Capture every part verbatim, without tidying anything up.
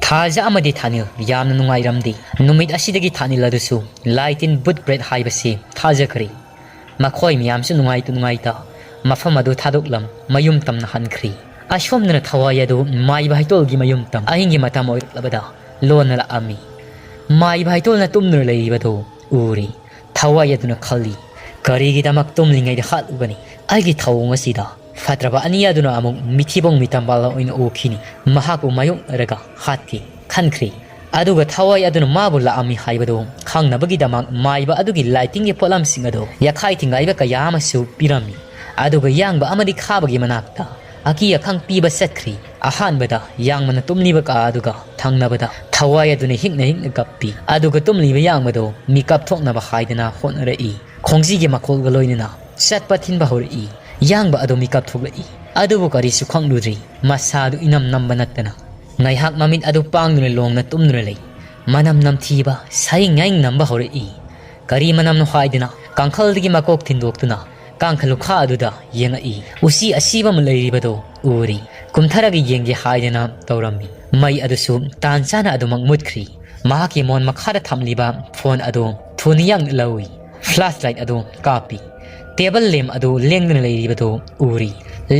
ꯊꯥꯖ ꯑꯃꯗꯤ ꯊꯥꯅꯤꯜ ꯌꯥꯝꯅ ꯅꯨꯡꯉꯥꯏꯔꯝꯗꯦ꯫ ꯅꯨꯃꯤꯠ ꯑꯁꯤꯗꯒꯤ ꯊꯥꯅꯤꯜ ꯑꯗꯨꯁꯨ ꯂꯥꯏ ꯇꯤꯟ ꯕꯨꯠ ꯄ꯭ꯔꯦꯠ ꯍꯥꯏꯕꯁꯤ ꯊꯥꯖꯈ꯭ꯔꯦ꯫ ꯃꯈꯣꯏ ꯃꯌꯥꯝꯁꯨ ꯅꯨꯡꯉꯥꯏꯇ ꯅꯨꯡꯉꯥꯏꯇ ꯃꯐꯝ ꯑꯗꯨ ꯊꯥꯗꯣꯛꯂꯝ ꯃꯌꯨꯝ ꯇꯝꯅ ꯍꯟꯈ꯭ꯔꯤ꯫ ꯑꯁꯣꯝꯗꯅ ꯊꯋꯥꯏ ꯑꯗꯨ ꯃꯥꯏꯕ ꯍꯩꯇꯣꯜꯒꯤ ꯃꯌꯨꯝ ꯇꯝ ꯑꯍꯤꯡꯒꯤ ꯃꯇꯝ ꯑꯣꯏꯔꯛꯂꯕꯗ ꯂꯣꯟꯅ ꯂꯥꯛꯑꯝꯃꯤ꯫ ꯃꯥꯏꯕ ꯍꯩꯇꯣꯜꯅ ꯇꯨꯝꯗꯨꯅ ꯂꯩꯔꯤꯕꯗꯨ ꯎꯔꯤ꯫ ꯊꯋꯥꯏ ꯑꯗꯨꯅ ꯈꯜꯂꯤ, "ꯀꯔꯤꯒꯤꯗꯃꯛ ꯇꯨꯝꯂꯤꯉꯩꯗ ꯍꯥꯠꯂꯨꯕꯅꯤ? ꯑꯩꯒꯤ ꯊꯧꯑꯣꯡ ꯑꯁꯤꯗ ꯐꯠꯇ꯭ꯔꯕ ꯑꯅꯤ ꯑꯗꯨꯅ ꯑꯃꯨꯛ ꯃꯤꯊꯤꯕꯣꯡ ꯃꯤꯇꯝꯕꯥꯜ ꯑꯣꯏꯅ ꯎꯈꯤꯅꯤ꯫ ꯃꯍꯥꯛꯄꯨ ꯃꯥꯌꯣꯛꯅꯔꯒ ꯍꯥꯠꯀꯦ" ꯈꯟꯈ꯭ꯔꯤ꯫ ꯑꯗꯨꯒ ꯊꯋꯥꯏ ꯑꯗꯨꯅ ꯃꯥꯕꯨ ꯂꯥꯛꯑꯝꯃꯤ ꯍꯥꯏꯕꯗꯨ ꯈꯪꯅꯕꯒꯤꯗꯃꯛ ꯃꯥꯏꯕ ꯑꯗꯨꯒꯤ ꯂꯥꯏꯇꯤꯟꯒꯤ ꯄꯣꯠꯂꯝꯁꯤꯡ ꯑꯗꯨ ꯌꯥꯈꯥꯏ ꯊꯤꯡꯒꯥꯏꯕ ꯀꯌꯥ ꯑꯃꯁꯨ ꯄꯤꯔꯝꯃꯤ꯫ ꯑꯗꯨꯒ ꯌꯥꯡꯕ ꯑꯃꯗꯤ ꯈꯥꯕꯒꯤ ꯃꯅꯥꯛꯇ ꯑꯀꯤ ꯑꯈꯪ ꯄꯤꯕ ꯆꯠꯈ꯭ꯔꯤ꯫ ꯑꯍꯥꯟꯕꯗ ꯌꯥꯡꯕꯅ ꯇꯨꯝꯂꯤꯕ ꯀꯥ ꯑꯗꯨꯒ ꯊꯪꯅꯕꯗ ꯊꯋꯥꯏ ꯑꯗꯨꯅ ꯍꯤꯛꯅ ꯍꯤꯛꯅ ꯀꯞꯄꯤ꯫ ꯑꯗꯨꯒ ꯇꯨꯝꯂꯤꯕ ꯌꯥꯡꯕꯗꯨ ꯃꯤꯀꯞ ꯊꯣꯛꯅꯕ ꯍꯥꯏꯗꯅ ꯍꯣꯠꯅꯔꯛꯏ꯫ ꯈꯣꯡꯖꯤꯒꯤ ꯃꯈꯣꯜꯒ ꯂꯣꯏꯅꯅ ꯆꯠꯄ ꯊꯤꯟꯕ ꯍꯧꯔꯛꯏ꯫ ꯌꯥꯡꯕ ꯑꯗꯨ ꯃꯤꯀꯞ ꯊꯣꯛꯂꯛꯏ꯫ ꯑꯗꯨꯕꯨ ꯀꯔꯤꯁꯨ ꯈꯪꯂꯨꯗ꯭ꯔꯤ꯫ ꯃꯁꯥ ꯑꯗꯨ ꯏꯅꯝ ꯅꯝꯕ ꯅꯠꯇꯅ꯫ ꯉꯥꯏꯍꯥꯛ ꯃꯃꯤꯠ ꯑꯗꯨ ꯄꯥꯡꯗꯨꯅ ꯂꯣꯡꯅ ꯇꯨꯝꯗꯨꯅ ꯂꯩ꯫ ꯃꯅꯝ ꯅꯝꯊꯤꯕ ꯁꯥꯌꯤꯡ ꯌꯥꯌꯤꯡ ꯅꯝꯕ ꯍꯧꯔꯛꯏ꯫ ꯀꯔꯤ ꯃꯅꯝꯅꯣ ꯍꯥꯏꯗꯨꯅ ꯀꯥꯡꯈꯜꯗꯒꯤ ꯃꯀꯣꯛ ꯊꯤꯟꯗꯣꯛꯇꯨꯅ ꯀꯥꯡꯈꯜ ꯂꯨꯈꯥ ꯑꯗꯨꯗ ꯌꯦꯡꯉꯛꯏ꯫ ꯎꯆꯤ ꯑꯁꯤꯕ ꯑꯃ ꯂꯩꯔꯤꯕꯗꯨ ꯎꯔꯤ꯫ ꯀꯨꯝꯊꯔꯒ ꯌꯦꯡꯒꯦ ꯍꯥꯏꯗꯅ ꯇꯧꯔꯝꯃꯤ꯫ ꯃꯩ ꯑꯗꯨꯁꯨ ꯇꯥꯟ ꯆꯥꯅ ꯑꯗꯨꯃꯛ ꯃꯨꯠꯈ꯭ꯔꯤ꯫ ꯃꯍꯥꯛꯀꯤ ꯃꯣꯟ ꯃꯈꯥꯗ ꯊꯝꯂꯤꯕ ꯐꯣꯟ ꯑꯗꯨ ꯊꯨꯅ ꯌꯥꯡꯅ ꯂꯧꯏ꯫ ꯐ꯭ꯂꯥꯁ ꯂꯥꯏꯠ ꯑꯗꯨ ꯀꯥꯞꯄꯤ꯫ ꯇꯦꯕꯜ ꯂꯦꯝ ꯑꯗꯨ ꯂꯦꯡꯗꯨꯅ ꯂꯩꯔꯤꯕꯗꯨ ꯎꯔꯤ꯫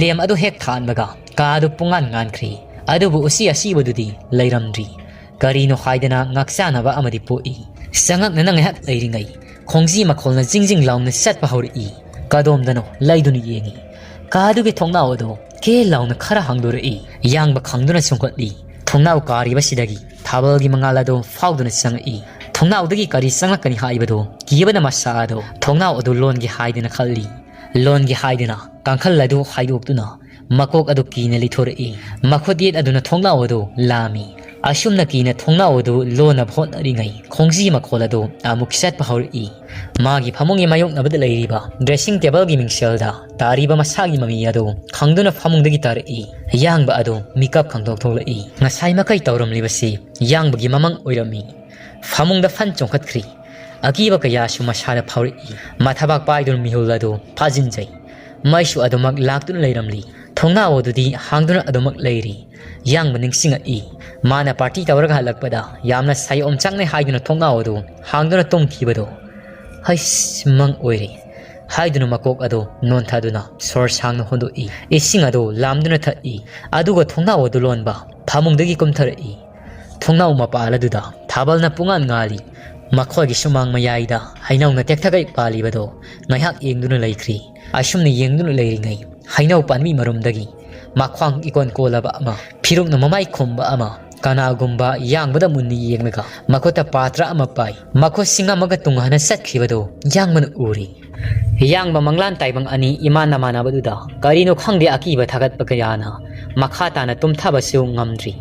ꯂꯦꯝ ꯑꯗꯨ ꯍꯦꯛ ꯊꯥꯟꯕꯒ ꯀꯥ ꯑꯗꯨ ꯄꯨꯡꯉꯥꯟ ꯉꯥꯟꯈ꯭ꯔꯤ꯫ ꯑꯗꯨꯕꯨ ꯎꯆꯤ ꯑꯁꯤꯕꯗꯨꯗꯤ ꯂꯩꯔꯝꯗ꯭ꯔꯤ꯫ ꯀꯔꯤꯅꯣ ꯍꯥꯏꯗꯅ ꯉꯥꯛꯆꯥꯅꯕ ꯑꯃꯗꯤ ꯄꯣꯛꯏ꯫ ꯆꯉꯛꯅꯅ ꯉꯥꯏꯍꯥꯛ ꯂꯩꯔꯤꯉꯩ ꯈꯣꯡꯖꯤ ꯃꯈꯣꯜꯅ ꯖꯤꯡ ꯖꯤꯡ ꯂꯥꯎꯅ ꯆꯠꯄ ꯍꯧꯔꯛꯏ꯫ ꯀꯗꯣꯝꯗꯅꯣ ꯂꯩꯗꯨꯅ ꯌꯦꯡꯏ꯫ ꯀꯥ ꯑꯗꯨꯒꯤ ꯊꯣꯡꯅꯥꯎ ꯑꯗꯨ ꯀꯦ ꯂꯥꯎꯅ ꯈꯔ ꯍꯥꯡꯗꯣꯔꯛꯏ꯫ ꯌꯥꯡꯕ ꯈꯪꯗꯨꯅ ꯆꯣꯡꯈꯠꯂꯤ꯫ ꯊꯣꯡꯅꯥꯎ ꯀꯥꯔꯤꯕꯁꯤꯗꯒꯤ ꯊꯥꯕꯜꯒꯤ ꯃꯉꯥꯜ ꯑꯗꯨ ꯐꯥꯎꯗꯨꯅ ꯆꯪꯉꯛꯏ꯫ ꯊꯣꯡꯅꯥꯎꯗꯒꯤ ꯀꯔꯤ ꯆꯪꯂꯛꯀꯅꯤ ꯍꯥꯏꯕꯗꯨ ꯀꯤꯕꯅ ꯃꯁꯥ ꯑꯗꯨ ꯊꯣꯡꯅꯥꯎ ꯑꯗꯨ ꯂꯣꯟꯒꯦ ꯍꯥꯏꯗꯅ ꯈꯜꯂꯤ꯫ ꯂꯣꯟꯒꯦ ꯍꯥꯏꯗꯨꯅ ꯀꯥꯡꯈꯜ ꯑꯗꯨ ꯍꯥꯏꯗꯣꯛꯇꯨꯅ ꯃꯀꯣꯛ ꯑꯗꯨ ꯀꯤꯅ ꯂꯩꯊꯣꯔꯛꯏ꯫ ꯃꯈꯨꯠ ꯌꯦꯠ ꯑꯗꯨꯅ ꯊꯣꯡꯅꯥꯎ ꯑꯗꯨ ꯂꯥꯝꯃꯤ꯫ ꯑꯁꯨꯝꯅ ꯀꯤꯅ ꯊꯣꯡꯅꯥꯎ ꯑꯗꯨ ꯂꯣꯟꯅꯕ ꯍꯣꯠꯅꯔꯤꯉꯩ ꯈꯣꯡꯖꯤ ꯃꯈꯣꯜ ꯑꯗꯨ ꯑꯃꯨꯛ ꯆꯠꯄ ꯍꯧꯔꯛꯏ꯫ ꯃꯥꯒꯤ ꯐꯃꯨꯡꯒꯤ ꯃꯥꯌꯣꯛꯅꯕꯗ ꯂꯩꯔꯤꯕ ꯗ꯭ꯔꯦꯁꯤꯡ ꯇꯦꯕꯜꯒꯤ ꯃꯤꯡꯁꯦꯜꯗ ꯇꯥꯔꯤꯕ ꯃꯁꯥꯒꯤ ꯃꯃꯤ ꯑꯗꯨ ꯈꯪꯗꯨꯅ ꯐꯃꯨꯡꯗꯒꯤ ꯇꯥꯔꯛꯏ꯫ ꯌꯥꯡꯕ ꯑꯗꯨ ꯃꯤꯀꯞ ꯈꯪꯗꯣꯛ ꯊꯣꯛꯂꯛꯏ꯫ ꯉꯁꯥꯏ ꯃꯈꯩ ꯇꯧꯔꯝꯂꯤꯕꯁꯤ ꯌꯥꯡꯕꯒꯤ ꯃꯃꯪ ꯑꯣꯏꯔꯝꯃꯤ꯫ ꯐꯃꯨꯡꯗ ꯐꯟ ꯆꯣꯡꯈꯠꯈ꯭ꯔꯤ꯫ ꯑꯀꯤꯕ ꯀꯌꯥꯁꯨ ꯃꯁꯥꯗ ꯐꯥꯎꯔꯛꯏ꯫ ꯃꯊꯕꯥꯛ ꯄꯥꯏꯗꯨꯅ ꯃꯤꯍꯨꯜ ꯑꯗꯨ ꯐꯥꯖꯤꯟꯖꯩ꯫ ꯃꯩꯁꯨ ꯑꯗꯨꯃꯛ ꯂꯥꯛꯇꯨꯅ ꯂꯩꯔꯝꯂꯤ꯫ ꯊꯣꯡꯅꯥꯎ ꯑꯗꯨꯗꯤ ꯍꯥꯡꯗꯨꯅ ꯑꯗꯨꯃꯛ ꯂꯩꯔꯤ꯫ ꯌꯥꯡꯕ ꯅꯤꯡꯁꯤꯡꯉꯛꯏ꯫ ꯃꯥꯅ ꯄꯥꯔꯇꯤ ꯇꯧꯔꯒ ꯍꯜꯂꯛꯄꯗ ꯌꯥꯝꯅ ꯁꯥꯏꯑꯣꯝ ꯆꯥꯛꯅꯩ ꯍꯥꯏꯗꯨꯅ ꯊꯣꯡꯅꯥꯎ ꯑꯗꯨ ꯍꯥꯡꯗꯨꯅ ꯇꯨꯝꯈꯤꯕꯗꯣ꯫ "ꯍꯩꯁ, ꯃꯪ ꯑꯣꯏꯔꯦ" ꯍꯥꯏꯗꯨꯅ ꯃꯀꯣꯛ ꯑꯗꯨ ꯅꯣꯟꯊꯗꯨꯅ ꯁꯣꯔ ꯁꯥꯡꯅ ꯍꯣꯟꯗꯣꯛꯏ꯫ ꯏꯁꯤꯡ ꯑꯗꯨ ꯂꯥꯝꯗꯨꯅ ꯊꯛꯏ꯫ ꯑꯗꯨꯒ ꯊꯣꯡꯅꯥꯎ ꯑꯗꯨ ꯂꯣꯟꯕ ꯐꯃꯨꯡꯗꯒꯤ ꯀꯨꯝꯊꯔꯛꯏ꯫ ꯊꯣꯡꯅꯥꯎ ꯃꯄꯥꯜ ꯑꯗꯨꯗ ꯊꯥꯕꯜꯅ ꯄꯨꯡꯉꯥꯟ ꯉꯥꯜꯂꯤ꯫ ꯃꯈꯣꯏꯒꯤ ꯁꯨꯃꯥꯡ ꯃꯌꯥꯏꯗ ꯍꯩꯅꯧꯅ ꯇꯦꯛꯊꯒꯩ ꯄꯥꯜꯂꯤꯕꯗꯣ ꯉꯥꯏꯍꯥꯛ ꯌꯦꯡꯗꯨꯅ ꯂꯩꯈ꯭ꯔꯤ꯫ ꯑꯁꯨꯝꯅ ꯌꯦꯡꯗꯨꯅ ꯂꯩꯔꯤꯉꯩ ꯍꯩꯅꯧ ꯄꯥꯝꯕꯤ ꯃꯔꯨꯝꯗꯒꯤ ꯃꯈ꯭ꯋꯥꯡ ꯏꯀꯣꯟ ꯀꯣꯜꯂꯕ ꯑꯃ, ꯐꯤꯔꯨꯛꯅ ꯃꯃꯥꯏ ꯈꯨꯝꯕ ꯑꯃ, ꯀꯅꯥꯒꯨꯝꯕ ꯌꯥꯡꯕꯗ ꯃꯨꯟꯅ ꯌꯦꯡꯂꯒ ꯃꯈꯨꯠꯇ ꯄꯥꯇ꯭ꯔ ꯑꯃ ꯄꯥꯏ꯫ ꯃꯈꯨꯠꯁꯤꯡ ꯑꯃꯒ ꯇꯨꯡꯍꯟꯅ ꯆꯠꯈꯤꯕꯗꯨ ꯌꯥꯡꯕꯅ ꯎꯔꯤ꯫ ꯌꯥꯡꯕ ꯃꯪꯂꯥꯟ ꯇꯥꯏꯕꯪ ꯑꯅꯤ ꯏꯃꯥꯟ ꯅꯃꯥꯟꯅꯕꯗꯨꯗ ꯀꯔꯤꯅꯣ ꯈꯪꯗꯦ ꯑꯀꯤꯕ ꯊꯥꯒꯠꯄ ꯀꯌꯥꯅ ꯃꯈꯥ ꯇꯥꯅ ꯇꯨꯝꯊꯕꯁꯨ ꯉꯝꯗ꯭ꯔꯤ꯫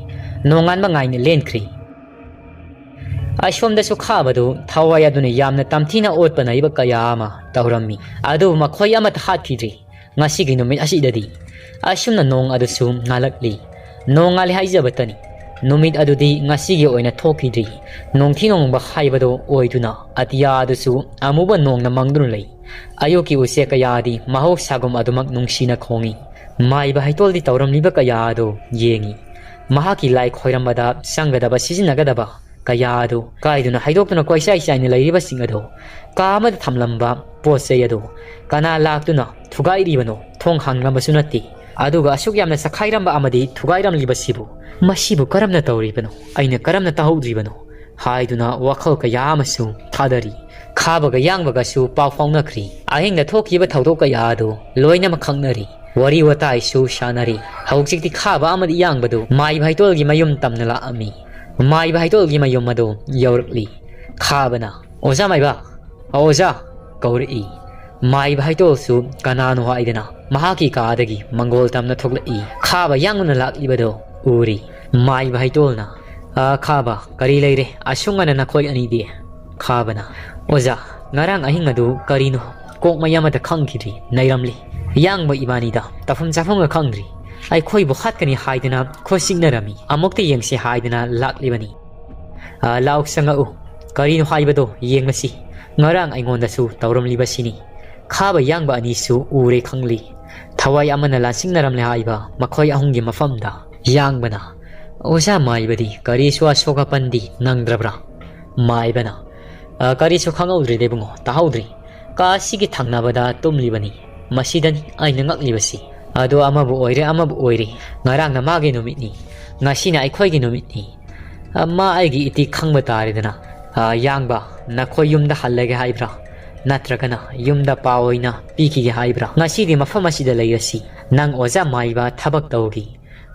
ꯅꯣꯡꯉꯥꯟꯕ ꯉꯥꯏꯅ ꯂꯦꯟꯈ꯭ꯔꯤ꯫ ꯑꯁꯣꯝꯗꯁꯨ ꯈꯥꯕꯗꯨ ꯊꯋꯥꯏ ꯑꯗꯨꯅ ꯌꯥꯝꯅ ꯇꯝꯊꯤꯅ ꯑꯣꯠꯄ ꯅꯩꯕ ꯀꯌꯥ ꯑꯃ ꯇꯧꯔꯝꯃꯤ꯫ ꯑꯗꯨꯕꯨ ꯃꯈꯣꯏ ꯑꯃꯠꯇ ꯍꯥꯠꯈꯤꯗ꯭ꯔꯤ꯫ ꯉꯁꯤꯒꯤ ꯅꯨꯃꯤꯠ ꯑꯁꯤꯗꯗꯤ ꯑꯁꯨꯝꯅ ꯅꯣꯡ ꯑꯗꯨꯁꯨ ꯉꯥꯜꯂꯛꯂꯤ꯫ ꯅꯣꯡ ꯉꯥꯜꯂꯤ ꯍꯥꯏꯖꯕꯇꯅꯤ꯫ ꯅꯨꯃꯤꯠ ꯑꯗꯨꯗꯤ ꯉꯁꯤꯒꯤ ꯑꯣꯏꯅ ꯊꯣꯛꯈꯤꯗ꯭ꯔꯤ꯫ ꯅꯣꯡꯊꯤ ꯅꯣꯡꯃꯪꯕ ꯍꯥꯏꯕꯗꯨ ꯑꯣꯏꯗꯨꯅ ꯑꯇꯤꯌꯥ ꯑꯗꯨꯁꯨ ꯑꯃꯨꯕ ꯅꯣꯡꯅ ꯃꯪꯗꯨꯅ ꯂꯩ꯫ ꯑꯌꯨꯛꯀꯤ ꯎꯆꯦꯛ ꯀꯌꯥꯗꯤ ꯃꯍꯧꯁꯥꯒꯨꯝ ꯑꯗꯨꯃꯛ ꯅꯨꯡꯁꯤꯅ ꯈꯣꯡꯏ꯫ ꯃꯥꯏꯕ ꯍꯩꯇꯣꯜꯗꯤ ꯇꯧꯔꯝꯂꯤꯕ ꯀꯌꯥ ꯑꯗꯨ ꯌꯦꯡꯏ꯫ ꯃꯍꯥꯛꯀꯤ ꯂꯥꯏ ꯈꯣꯏꯔꯝꯕꯗ ꯆꯪꯒꯗꯕ, ꯁꯤꯖꯤꯟꯅꯒꯗꯕ ꯀꯌꯥ ꯑꯗꯨ ꯀꯥꯏꯗꯨꯅ ꯍꯩꯗꯣꯛꯇꯨꯅ ꯀꯣꯏꯆꯥꯏ ꯆꯥꯏꯅ ꯂꯩꯔꯤꯕꯁꯤꯡ ꯑꯗꯨ, ꯀꯥ ꯑꯃꯗ ꯊꯝꯂꯝꯕ ꯄꯣꯠ ꯆꯩ ꯑꯗꯨ ꯀꯅꯥ ꯂꯥꯛꯇꯨꯅ ꯊꯨꯒꯥꯏꯔꯤꯕꯅꯣ? ꯊꯣꯡ ꯍꯥꯡꯂꯝꯕꯁꯨ ꯅꯠꯇꯦ꯫ ꯑꯗꯨꯒ ꯑꯁꯨꯛ ꯌꯥꯝꯅ ꯆꯈꯥꯏꯔꯝꯕ ꯑꯃꯗꯤ ꯊꯨꯒꯥꯏꯔꯝꯂꯤꯕꯁꯤꯕꯨ, ꯃꯁꯤꯕꯨ ꯀꯔꯝꯅ ꯇꯧꯔꯤꯕꯅꯣ? ꯑꯩꯅ ꯀꯔꯝꯅ ꯇꯥꯍꯧꯗ꯭ꯔꯤꯕꯅꯣ? ꯍꯥꯏꯗꯨꯅ ꯋꯥꯈꯜ ꯀꯌꯥ ꯑꯃꯁꯨ ꯊꯥꯗꯔꯤ꯫ ꯈꯥꯕꯒ ꯌꯥꯡꯕꯒꯁꯨ ꯄꯥꯎ ꯐꯥꯎꯅꯈ꯭ꯔꯤ꯫ ꯑꯍꯤꯡꯗ ꯊꯣꯛꯈꯤꯕ ꯊꯧꯗꯣꯛ ꯀꯌꯥ ꯑꯗꯨ ꯂꯣꯏꯅꯃꯛ ꯈꯪꯅꯔꯤ꯫ ꯋꯥꯔꯤ ꯋꯥꯇꯥꯏꯁꯨ ꯁꯥꯟꯅꯔꯤ꯫ ꯍꯧꯖꯤꯛꯇꯤ ꯈꯥꯕ ꯑꯃꯗꯤ ꯌꯥꯡꯕꯗꯨ ꯃꯥꯏꯕ ꯍꯩꯇꯣꯜꯒꯤ ꯃꯌꯨꯝ ꯇꯝꯅ ꯂꯥꯛꯑꯝꯃꯤ꯫ ꯃꯥꯏꯕ ꯍꯩꯇꯣꯜꯒꯤ ꯃꯌꯨꯝ ꯑꯗꯨ ꯌꯧꯔꯛꯂꯤ꯫ ꯈꯥꯕꯅ, "ꯑꯣꯖꯥ ꯃꯥꯏꯕ, ꯑꯣꯖꯥ!" ꯀꯧꯔꯛꯏ꯫ ꯃꯥꯏꯕ ꯍꯩꯇꯣꯜꯁꯨ ꯀꯅꯥꯅꯣ ꯍꯥꯏꯗꯅ ꯃꯍꯥꯛꯀꯤ ꯀꯥꯗꯒꯤ ꯃꯪꯒꯣꯜ ꯇꯝꯅ ꯊꯣꯛꯂꯛꯏ꯫ ꯈꯥꯕ ꯌꯥꯡꯅ ꯂꯥꯛꯂꯤꯕꯗꯣ ꯎꯔꯤ꯫ ꯃꯥꯏꯕ ꯍꯩꯇꯣꯜꯅ, "ꯑ, ꯈꯥꯕ, ꯀꯔꯤ ꯂꯩꯔꯦ? ꯑꯁꯨꯛ ꯉꯟꯅ ꯅꯈꯣꯏ ꯑꯅꯤꯗꯤ?" ꯈꯥꯕꯅ, "ꯑꯣꯖꯥ, ꯉꯔꯥꯡ ꯑꯍꯤꯡ ꯑꯗꯨ ꯀꯔꯤꯅꯣ ꯀꯣꯛ ꯃꯩ ꯑꯃꯗ ꯈꯪꯈꯤꯗ꯭ꯔꯤ, ꯅꯩꯔꯝꯂꯤ꯫ ꯌꯥꯡꯕ ꯏꯕꯥꯅꯤꯗ ꯇꯧꯐꯝ ꯆꯥꯐꯝꯒ ꯈꯪꯗ꯭ꯔꯤ꯫ ꯑꯩꯈꯣꯏꯕꯨ ꯍꯥꯠꯀꯅꯤ ꯍꯥꯏꯗꯅ ꯈꯣꯠ ꯆꯤꯛꯅꯔꯝꯃꯤ꯫ ꯑꯃꯨꯛꯇ ꯌꯦꯡꯁꯤ ꯍꯥꯏꯗꯅ ꯂꯥꯛꯂꯤꯕꯅꯤ꯫ ꯑ, ꯂꯥꯛꯎ, ꯆꯪꯉꯛꯎ꯫ ꯀꯔꯤꯅꯣ ꯍꯥꯏꯕꯗꯣ ꯌꯦꯡꯂꯁꯤ꯫ ꯉꯔꯥꯡ ꯑꯩꯉꯣꯟꯗꯁꯨ ꯇꯧꯔꯝꯂꯤꯕꯁꯤꯅꯤ꯫ ꯈꯥꯕ ꯌꯥꯡꯕ ꯑꯅꯤꯁꯨ ꯎꯔꯦ ꯈꯪꯂꯤ꯫ ꯊꯋꯥꯏ ꯑꯃꯅ ꯂꯥꯟꯁꯤꯡꯅꯔꯝꯂꯦ ꯍꯥꯏꯕ ꯃꯈꯣꯏ ꯑꯍꯨꯝꯒꯤ ꯃꯐꯝꯗ ꯌꯥꯡꯕꯅ, "ꯑꯣꯖꯥ ꯃꯥꯏꯕꯗꯤ ꯀꯔꯤꯁꯨ ꯑꯁꯣꯛ ꯑꯄꯟꯗꯤ ꯅꯪꯗ꯭ꯔꯕ꯭ꯔꯥ?" ꯃꯥꯏꯕꯅ, "ꯑ, ꯀꯔꯤꯁꯨ ꯈꯪꯍꯧꯗ꯭ꯔꯦꯗ ꯏꯕꯨꯡꯉꯣ, ꯇꯥꯍꯧꯗ꯭ꯔꯤ꯫ ꯀꯥ ꯑꯁꯤꯒꯤ ꯊꯪꯅꯕꯗ ꯇꯨꯝꯂꯤꯕꯅꯤ꯫ ꯃꯁꯤꯗꯅꯤ ꯑꯩꯅ ꯉꯛꯂꯤꯕꯁꯤ꯫ ꯑꯗꯣ ꯑꯃꯕꯨ ꯑꯣꯏꯔꯦ, ꯑꯃꯕꯨ ꯑꯣꯏꯔꯦ, ꯉꯔꯥꯡꯅ ꯃꯥꯒꯤ ꯅꯨꯃꯤꯠꯅꯤ, ꯉꯁꯤꯅ ꯑꯩꯈꯣꯏꯒꯤ ꯅꯨꯃꯤꯠꯅꯤ꯫ ꯑ, ꯃꯥ ꯑꯩꯒꯤ ꯏꯇꯤ ꯈꯪꯕ ꯇꯥꯔꯦꯗꯅ꯫ ꯑ, ꯌꯥꯡꯕ, ꯅꯈꯣꯏ ꯌꯨꯝꯗ ꯍꯜꯂꯒꯦ ꯍꯥꯏꯕ꯭ꯔꯥ? ꯅꯠꯇ꯭ꯔꯒꯅ ꯌꯨꯝꯗ ꯄꯥ ꯑꯣꯏꯅ ꯄꯤꯈꯤꯒꯦ ꯍꯥꯏꯕ꯭ꯔꯥ? ꯉꯁꯤꯗꯤ ꯃꯐꯝ ꯑꯁꯤꯗ ꯂꯩꯔꯁꯤ꯫ ꯅꯪ ꯑꯣꯖꯥ ꯃꯥꯏꯕ ꯊꯕꯛ ꯇꯧꯈꯤ"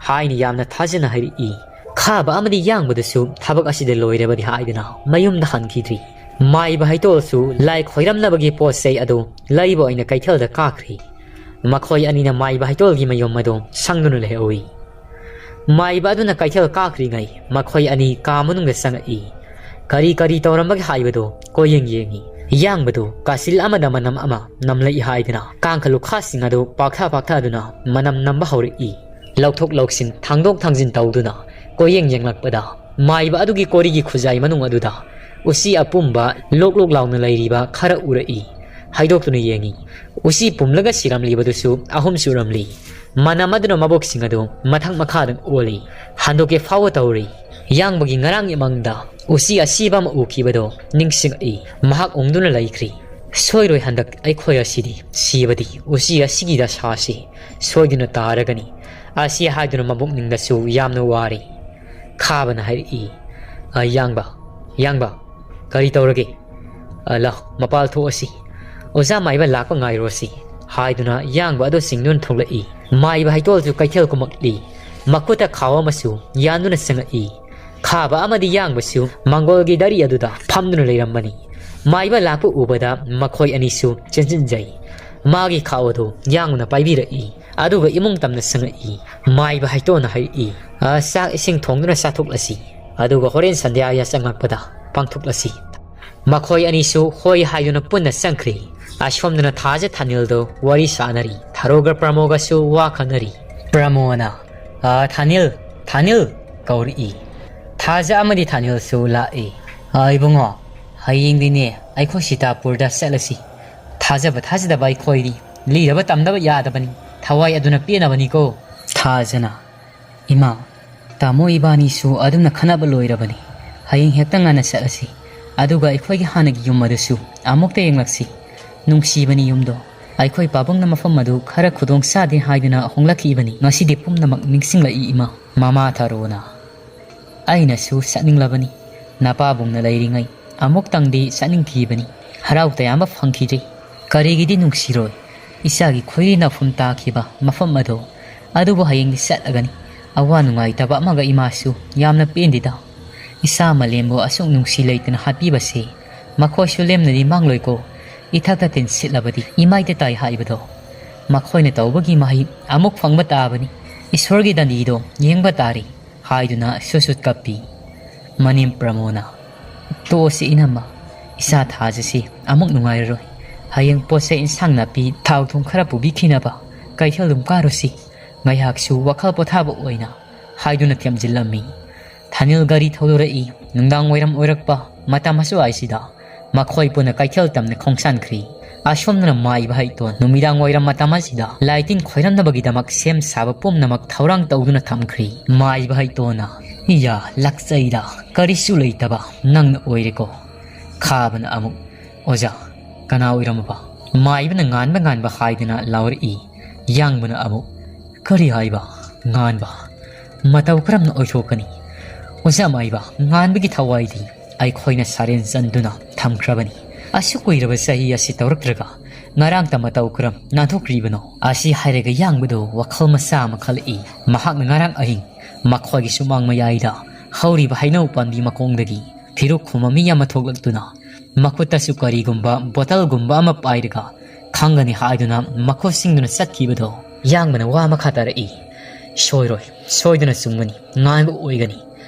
ꯍꯥꯏꯅ ꯌꯥꯝꯅ ꯊꯥꯖꯅ ꯍꯥꯏꯔꯛꯏ꯫ ꯈꯥꯕ ꯑꯃꯗꯤ ꯌꯥꯡꯕꯗꯁꯨ ꯊꯕꯛ ꯑꯁꯤꯗ ꯂꯣꯏꯔꯕꯗꯤ ꯍꯥꯏꯗꯨꯅ ꯃꯌꯨꯝꯗ ꯍꯟꯈꯤꯗ꯭ꯔꯤ꯫ ꯃꯥꯏꯕ ꯍꯩꯇꯣꯜꯁꯨ ꯂꯥꯏ ꯈꯣꯏꯔꯝꯅꯕꯒꯤ ꯄꯣꯠ ꯆꯩ ꯑꯗꯨ ꯂꯩꯕ ꯑꯣꯏꯅ ꯀꯩꯊꯦꯜꯗ ꯀꯥꯈ꯭ꯔꯤ꯫ ꯃꯈꯣꯏ ꯑꯅꯤꯅ ꯃꯥꯏꯕ ꯍꯩꯇꯣꯜꯒꯤ ꯃꯌꯨꯝ ꯑꯗꯨ ꯁꯪꯗꯨꯅ ꯂꯩꯍꯧꯏ꯫ ꯃꯥꯏꯕ ꯑꯗꯨꯅ ꯀꯩꯊꯦꯜ ꯀꯥꯈ꯭ꯔꯤꯉꯩ ꯃꯈꯣꯏ ꯑꯅꯤ ꯀꯥ ꯃꯅꯨꯡꯗ ꯆꯪꯉꯛꯏ꯫ ꯀꯔꯤ ꯀꯔꯤ ꯇꯧꯔꯝꯕꯒꯦ ꯍꯥꯏꯕꯗꯨ ꯀꯣꯏꯌꯦꯡ ꯌꯦꯡꯉꯤ꯫ ꯌꯥꯡꯕꯗꯨ ꯀꯥꯆꯤꯜ ꯑꯃꯗ ꯃꯅꯝ ꯑꯃ ꯅꯝꯂꯛꯏ ꯍꯥꯏꯗꯨꯅ ꯀꯥꯡꯈ ꯂꯨꯈꯥꯁꯤꯡ ꯑꯗꯨ ꯄꯥꯛꯊ ꯄꯥꯛꯊꯗꯨꯅ ꯃꯅꯝ ꯅꯝꯕ ꯍꯧꯔꯛꯏ꯫ ꯂꯧꯊꯣꯛ ꯂꯧꯁꯤꯟ, ꯊꯥꯡꯗꯣꯛ ꯊꯥꯡꯖꯤꯟ ꯇꯧꯗꯨꯅ ꯀꯣꯏꯌꯦꯡ ꯌꯦꯡꯂꯛꯄꯗ, ꯃꯥꯏꯕ ꯑꯗꯨꯒꯤ ꯀꯣꯔꯤꯒꯤ ꯈꯨꯖꯥꯏ ꯃꯅꯨꯡ ꯑꯗꯨꯗ ꯎꯆꯤ ꯑꯄꯨꯝꯕ ꯂꯣꯛ ꯂꯣꯛ ꯂꯥꯎꯅ ꯂꯩꯔꯤꯕ ꯈꯔ ꯎꯔꯛꯏ꯫ ꯍꯥꯏꯗꯣꯛꯇꯨꯅ ꯌꯦꯡꯉꯤ꯫ ꯎꯆꯤ ꯄꯨꯝꯂꯒ ꯁꯤꯔꯝꯂꯤꯕꯗꯨꯁꯨ ꯑꯍꯨꯝ ꯁꯨꯔꯝꯂꯤ꯫ ꯃꯅꯝ ꯑꯗꯨꯅ ꯃꯕꯣꯛꯁꯤꯡ ꯑꯗꯨ ꯃꯊꯪ ꯃꯈꯥꯗ ꯑꯣꯜꯂꯤ꯫ ꯍꯟꯗꯣꯛꯀꯦ ꯐꯥꯎꯕ ꯇꯧꯔꯤ꯫ ꯌꯥꯡꯕꯒꯤ ꯉꯔꯥꯡꯒꯤ ꯃꯪꯗ ꯎꯆꯤ ꯑꯁꯤꯕ ꯑꯃ ꯎꯈꯤꯕꯗꯣ ꯅꯤꯡꯁꯤꯡꯉꯛꯏ꯫ ꯃꯍꯥꯛ ꯎꯪꯗꯨꯅ ꯂꯩꯈ꯭ꯔꯤ꯫ "ꯁꯣꯏꯔꯣꯏ ꯍꯟꯗꯛ ꯑꯩꯈꯣꯏ ꯑꯁꯤꯗꯤ, ꯁꯤꯕꯗꯤ ꯎꯆꯤ ꯑꯁꯤꯒꯤ ꯗꯁꯥꯁꯤ ꯁꯣꯏꯗꯨꯅ ꯇꯥꯔꯒꯅꯤ" ꯑꯁꯤ ꯍꯥꯏꯗꯨꯅ ꯃꯕꯨꯛꯅꯤꯡꯗꯁꯨ ꯌꯥꯝꯅ ꯋꯥꯔꯤ꯫ ꯈꯥꯕꯅ ꯍꯥꯏꯔꯛꯏ, "ꯑ, ꯌꯥꯡꯕ, ꯌꯥꯡꯕ, ꯀꯔꯤ ꯇꯧꯔꯒꯦ? ꯑ, ꯂꯥꯎ, ꯃꯄꯥꯜ ꯊꯣꯛꯑꯁꯤ꯫ ꯑꯣꯖꯥ ꯃꯥꯏꯕ ꯂꯥꯛꯄ ꯉꯥꯏꯔꯣꯁꯤ" ꯍꯥꯏꯗꯨꯅ ꯌꯥꯡꯕ ꯑꯗꯨ ꯆꯤꯡꯗꯨꯅ ꯊꯣꯛꯂꯛꯏ꯫ ꯃꯥꯏꯕ ꯍꯩꯇꯣꯜꯁꯨ ꯀꯩꯊꯦꯜ ꯀꯨꯝꯃꯛꯂꯤ꯫ ꯃꯈꯨꯠꯇ ꯈꯥꯎ ꯑꯃꯁꯨ ꯌꯥꯟꯗꯨꯅ ꯆꯪꯉꯛꯏ꯫ ꯈꯥꯕ ꯑꯃꯗꯤ ꯌꯥꯡꯕꯁꯨ ꯃꯪꯒꯣꯜꯒꯤ ꯗꯥꯔꯤ ꯑꯗꯨꯗ ꯐꯝꯗꯨꯅ ꯂꯩꯔꯝꯕꯅꯤ꯫ ꯃꯥꯏꯕ ꯂꯥꯛꯄ ꯎꯕꯗ ꯃꯈꯣꯏ ꯑꯅꯤꯁꯨ ꯆꯦꯟꯁꯤꯟꯖꯩ꯫ ꯃꯥꯒꯤ ꯈꯥꯎ ꯑꯗꯨ ꯌꯥꯡꯕꯅ ꯄꯥꯏꯕꯤꯔꯛꯏ꯫ ꯑꯗꯨꯒ ꯏꯃꯨꯡ ꯇꯝꯅ ꯆꯪꯉꯛꯏ꯫ ꯃꯥꯏꯕ ꯍꯩꯇꯣꯟꯅ ꯍꯥꯏꯔꯛꯏ, "ꯑ, ꯆꯥꯛ ꯏꯁꯤꯡ ꯊꯣꯡꯗꯨꯅ ꯆꯥꯊꯣꯛꯂꯁꯤ꯫ ꯑꯗꯨꯒ ꯍꯣꯔꯦꯟ ꯁꯟꯙ꯭ꯌꯥ ꯌꯥꯆꯪꯉꯛꯄꯗ ꯄꯥꯡꯊꯣꯛꯂꯁꯤ"꯫ ꯃꯈꯣꯏ ꯑꯅꯤꯁꯨ ꯍꯣꯏ ꯍꯥꯏꯗꯨꯅ ꯄꯨꯟꯅ ꯆꯪꯈ꯭ꯔꯤ꯫ ꯑꯁꯣꯝꯗꯅ ꯊꯥꯖ ꯊꯥꯅꯤꯜꯗꯣ ꯋꯥꯔꯤ ꯁꯥꯅꯔꯤ꯫ ꯊꯥꯔꯣꯒ ꯄ꯭ꯔꯃꯣꯒꯁꯨ ꯋꯥ ꯈꯟꯅꯔꯤ꯫ ꯄ꯭ꯔꯃꯣꯅ, "ꯑ, ꯊꯥꯅꯤꯜ, ꯊꯥꯅꯤꯜ!" ꯀꯧꯔꯛꯏ꯫ ꯊꯥꯖ ꯑꯃꯗꯤ ꯊꯥꯅꯤꯜꯁꯨ ꯂꯥꯛꯏ꯫ "ꯑ, ꯏꯕꯨꯡꯉꯣ, ꯍꯌꯦꯡꯗꯤꯅꯦ ꯑꯩꯈꯣꯏ ꯁꯤꯇꯥꯄꯨꯔꯗ ꯆꯠꯂꯁꯤ꯫ ꯊꯥꯖꯕ ꯊꯥꯖꯗꯕ ꯑꯩꯈꯣꯏꯗꯤ ꯂꯤꯔꯕ ꯇꯝꯗꯕ ꯌꯥꯗꯕꯅꯤ꯫ ꯊꯋꯥꯏ ꯑꯗꯨꯅ ꯄꯦꯟꯅꯕꯅꯤꯀꯣ꯫ ꯊꯥꯖꯅ, "ꯏꯃꯥ, ꯇꯥꯃꯣ ꯏꯕꯥꯅꯤꯁꯨ ꯑꯗꯨꯝꯅ ꯈꯟꯅꯕ ꯂꯣꯏꯔꯕꯅꯤ꯫ ꯍꯌꯦꯡ ꯍꯦꯛꯇ ꯉꯟꯅ ꯆꯠꯂꯁꯤ꯫ ꯑꯗꯨꯒ ꯑꯩꯈꯣꯏꯒꯤ ꯍꯥꯟꯅꯒꯤ ꯌꯨꯝ ꯑꯗꯨꯁꯨ ꯑꯃꯨꯛꯇ ꯌꯦꯡꯂꯛꯁꯤ꯫ ꯅꯨꯡꯁꯤꯕꯅꯤ ꯌꯨꯝꯗꯣ꯫ ꯑꯩꯈꯣꯏ ꯄꯥꯕꯨꯡꯅ ꯃꯐꯝ ꯑꯗꯨ ꯈꯔ ꯈꯨꯗꯣꯡ ꯆꯥꯗꯦ ꯍꯥꯏꯗꯨꯅ ꯍꯣꯡꯂꯛꯈꯤꯕꯅꯤ꯫ ꯉꯁꯤꯗꯤ ꯄꯨꯝꯅꯃꯛ ꯅꯤꯡꯁꯤꯡꯂꯛꯏ ꯏꯃꯥ꯫" ꯃꯃꯥ ꯊꯔꯣꯅ, "ꯑꯩꯅꯁꯨ ꯆꯠꯅꯤꯡꯂꯕꯅꯤ꯫ ꯅꯄꯥꯕꯨꯡꯅ ꯂꯩꯔꯤꯉꯩ ꯑꯃꯨꯛꯇꯪꯗꯤ ꯆꯠꯅꯤꯡꯈꯤꯕꯅꯤ꯫ ꯍꯔꯥꯎ ꯇꯌꯥꯝꯕ ꯐꯪꯈꯤꯗ꯭ꯔꯤ꯫ ꯀꯔꯤꯒꯤꯗꯤ ꯅꯨꯡꯁꯤꯔꯣꯏ? ꯏꯆꯥꯒꯤ ꯈꯣꯏꯔꯤ ꯅꯥꯎꯐꯝ ꯇꯥꯈꯤꯕ ꯃꯐꯝ ꯑꯗꯣ꯫ ꯑꯗꯨꯕꯨ ꯍꯌꯦꯡꯗꯤ ꯆꯠꯂꯒꯅꯤ꯫ ꯑꯋꯥ ꯅꯨꯡꯉꯥꯏꯇꯕ ꯑꯃꯒ ꯏꯃꯥꯁꯨ ꯌꯥꯝꯅ ꯄꯦꯟꯗꯦꯗ꯫ ꯏꯆꯥ ꯃꯂꯦꯝꯕꯨ ꯑꯁꯨꯛ ꯅꯨꯡꯁꯤ ꯂꯩꯇꯅ ꯍꯥꯠꯄꯤꯕꯁꯦ ꯃꯈꯣꯏꯁꯨ ꯂꯦꯝꯅꯗꯤ ꯃꯥꯡꯂꯣꯏꯀꯣ꯫ ꯏꯊꯛꯇ ꯇꯤꯟ ꯁꯤꯠꯂꯕꯗꯤ ꯏꯃꯥꯏꯗ ꯇꯥꯏ ꯍꯥꯏꯕꯗꯣ꯫ ꯃꯈꯣꯏꯅ ꯇꯧꯕꯒꯤ ꯃꯍꯩ ꯑꯃꯨꯛ ꯐꯪꯕ ꯇꯥꯕꯅꯤ꯫ ꯏꯁꯣꯔꯒꯤ ꯗꯟꯗꯤꯗꯣ ꯌꯦꯡꯕ ꯇꯥꯔꯤ" ꯍꯥꯏꯗꯨꯅ ꯁꯨꯠ ꯁꯨꯠ ꯀꯞꯄꯤ꯫ ꯃꯅꯦꯝ ꯄ꯭ꯔꯃꯣꯅ, "ꯇꯣꯛꯑꯁꯤ ꯏꯅꯝꯃ, ꯏꯆꯥ ꯊꯥꯖꯁꯤ ꯑꯃꯨꯛ ꯅꯨꯡꯉꯥꯏꯔꯔꯣꯏ꯫ ꯍꯌꯦꯡ ꯄꯣꯠ ꯆꯩ ꯏꯟꯁꯥꯡ ꯅꯥꯄꯤ, ꯊꯥꯎ ꯊꯨꯝ ꯈꯔ ꯄꯨꯕꯤꯈꯤꯅꯕ ꯀꯩꯊꯦꯜ ꯑꯗꯨꯝ ꯀꯥꯔꯨꯁꯤ꯫ ꯉꯥꯏꯍꯥꯛꯁꯨ ꯋꯥꯈꯜ ꯄꯣꯊꯥꯕ ꯑꯣꯏꯅ" ꯍꯥꯏꯗꯨꯅ ꯊꯦꯝꯖꯤꯜꯂꯝꯃꯤ꯫ ꯊꯥꯅꯤꯜ ꯒꯥꯔꯤ ꯊꯧꯗꯣꯔꯛꯏ꯫ ꯅꯨꯡꯗꯥꯡ ꯋꯥꯏꯔꯝ ꯑꯣꯏꯔꯛꯄ ꯃꯇꯝ ꯑꯁꯨꯋꯥꯏꯁꯤꯗ ꯃꯈꯣꯏ ꯄꯨꯟꯅ ꯀꯩꯊꯦꯜ ꯇꯝꯅ ꯈꯣꯡꯁꯥꯟꯈ꯭ꯔꯤ꯫ ꯑꯁꯣꯝꯗꯅ ꯃꯥꯏꯕ ꯍꯩꯇꯣꯟ ꯅꯨꯃꯤꯗꯥꯡ ꯋꯥꯏꯔꯝ ꯃꯇꯝ ꯑꯁꯤꯗ ꯂꯥꯏ ꯇꯤꯟ ꯈꯣꯏꯔꯝꯅꯕꯒꯤꯗꯃꯛ ꯁꯦꯝ ꯁꯥꯕ ꯄꯨꯝꯅꯃꯛ ꯊꯧꯔꯥꯡ ꯇꯧꯗꯨꯅ ꯊꯝꯈ꯭ꯔꯤ꯫ ꯃꯥꯏꯕ ꯍꯩꯇꯣꯟꯅ, "ꯏꯌꯥ, ꯂꯥꯛꯆꯩꯗ, ꯀꯔꯤꯁꯨ ꯂꯩꯇꯕ ꯅꯪꯅ ꯑꯣꯏꯔꯦꯀꯣ"꯫ ꯈꯥꯕꯅ ꯑꯃꯨꯛ, "ꯑꯣꯖꯥ, ꯀꯅꯥ ꯑꯣꯏꯔꯝꯃꯕ?" ꯃꯥꯏꯕꯅ ꯉꯥꯟꯕ ꯉꯥꯟꯕ ꯍꯥꯏꯗꯨꯅ ꯂꯥꯎꯔꯛꯏ꯫ ꯌꯥꯡꯕꯅ ꯑꯃꯨꯛ, "ꯀꯔꯤ ꯍꯥꯏꯕ? ꯉꯥꯟꯕ? ꯃꯇꯧ ꯀꯔꯝꯅ ꯑꯣꯏꯊꯣꯛꯀꯅꯤ? ꯑꯣꯖꯥ ꯃꯥꯏꯕ, ꯉꯥꯟꯕꯒꯤ ꯊꯋꯥꯏꯗꯤ ꯑꯩꯈꯣꯏꯅ ꯁꯥꯔꯦꯟ ꯆꯟꯗꯨꯅ ꯊꯝꯈ꯭ꯔꯕꯅꯤ꯫ ꯑꯁꯨꯛ ꯀꯨꯏꯔꯕ ꯆꯍꯤ ꯑꯁꯤ ꯇꯧꯔꯛꯇ꯭ꯔꯒ ꯉꯔꯥꯡꯇ ꯃꯇꯧ ꯀꯔꯝ ꯅꯥꯟꯊꯣꯛꯈ꯭ꯔꯤꯕꯅꯣ?" ꯑꯁꯤ ꯍꯥꯏꯔꯒ ꯌꯥꯡꯕꯗꯨ ꯋꯥꯈꯜ ꯃꯆꯥ ꯑꯃ ꯈꯜꯂꯛꯏ꯫ ꯃꯍꯥꯛꯅ ꯉꯔꯥꯡ ꯑꯍꯤꯡ ꯃꯈꯣꯏꯒꯤ ꯁꯨꯃꯥꯡ ꯃꯌꯥꯏꯗ ꯍꯧꯔꯤꯕ ꯍꯩꯅꯧ ꯄꯥꯝꯕꯤ ꯃꯈꯣꯡꯗꯒꯤ ꯐꯤꯔꯨꯛ ꯈꯨꯝꯕ ꯃꯤ ꯑꯃ ꯊꯣꯛꯂꯛꯇꯨꯅ ꯃꯈꯨꯠꯇꯁꯨ ꯀꯔꯤꯒꯨꯝꯕ ꯕꯣꯇꯜꯒꯨꯝꯕ ꯑꯃ ꯄꯥꯏꯔꯒ ꯈꯪꯒꯅꯤ ꯍꯥꯏꯗꯨꯅ ꯃꯈꯨꯠ ꯁꯤꯡꯗꯨꯅ ꯆꯠꯈꯤꯕꯗꯣ ꯌꯥꯡꯕꯅ ꯋꯥ ꯃꯈꯥ ꯇꯥꯔꯛꯏ꯫ "ꯁꯣꯏꯔꯣꯏ, ꯁꯣꯏꯗꯅ ꯆꯨꯝꯒꯅꯤ, ꯉꯥꯟꯕ ꯑꯣꯏꯒꯅꯤ꯫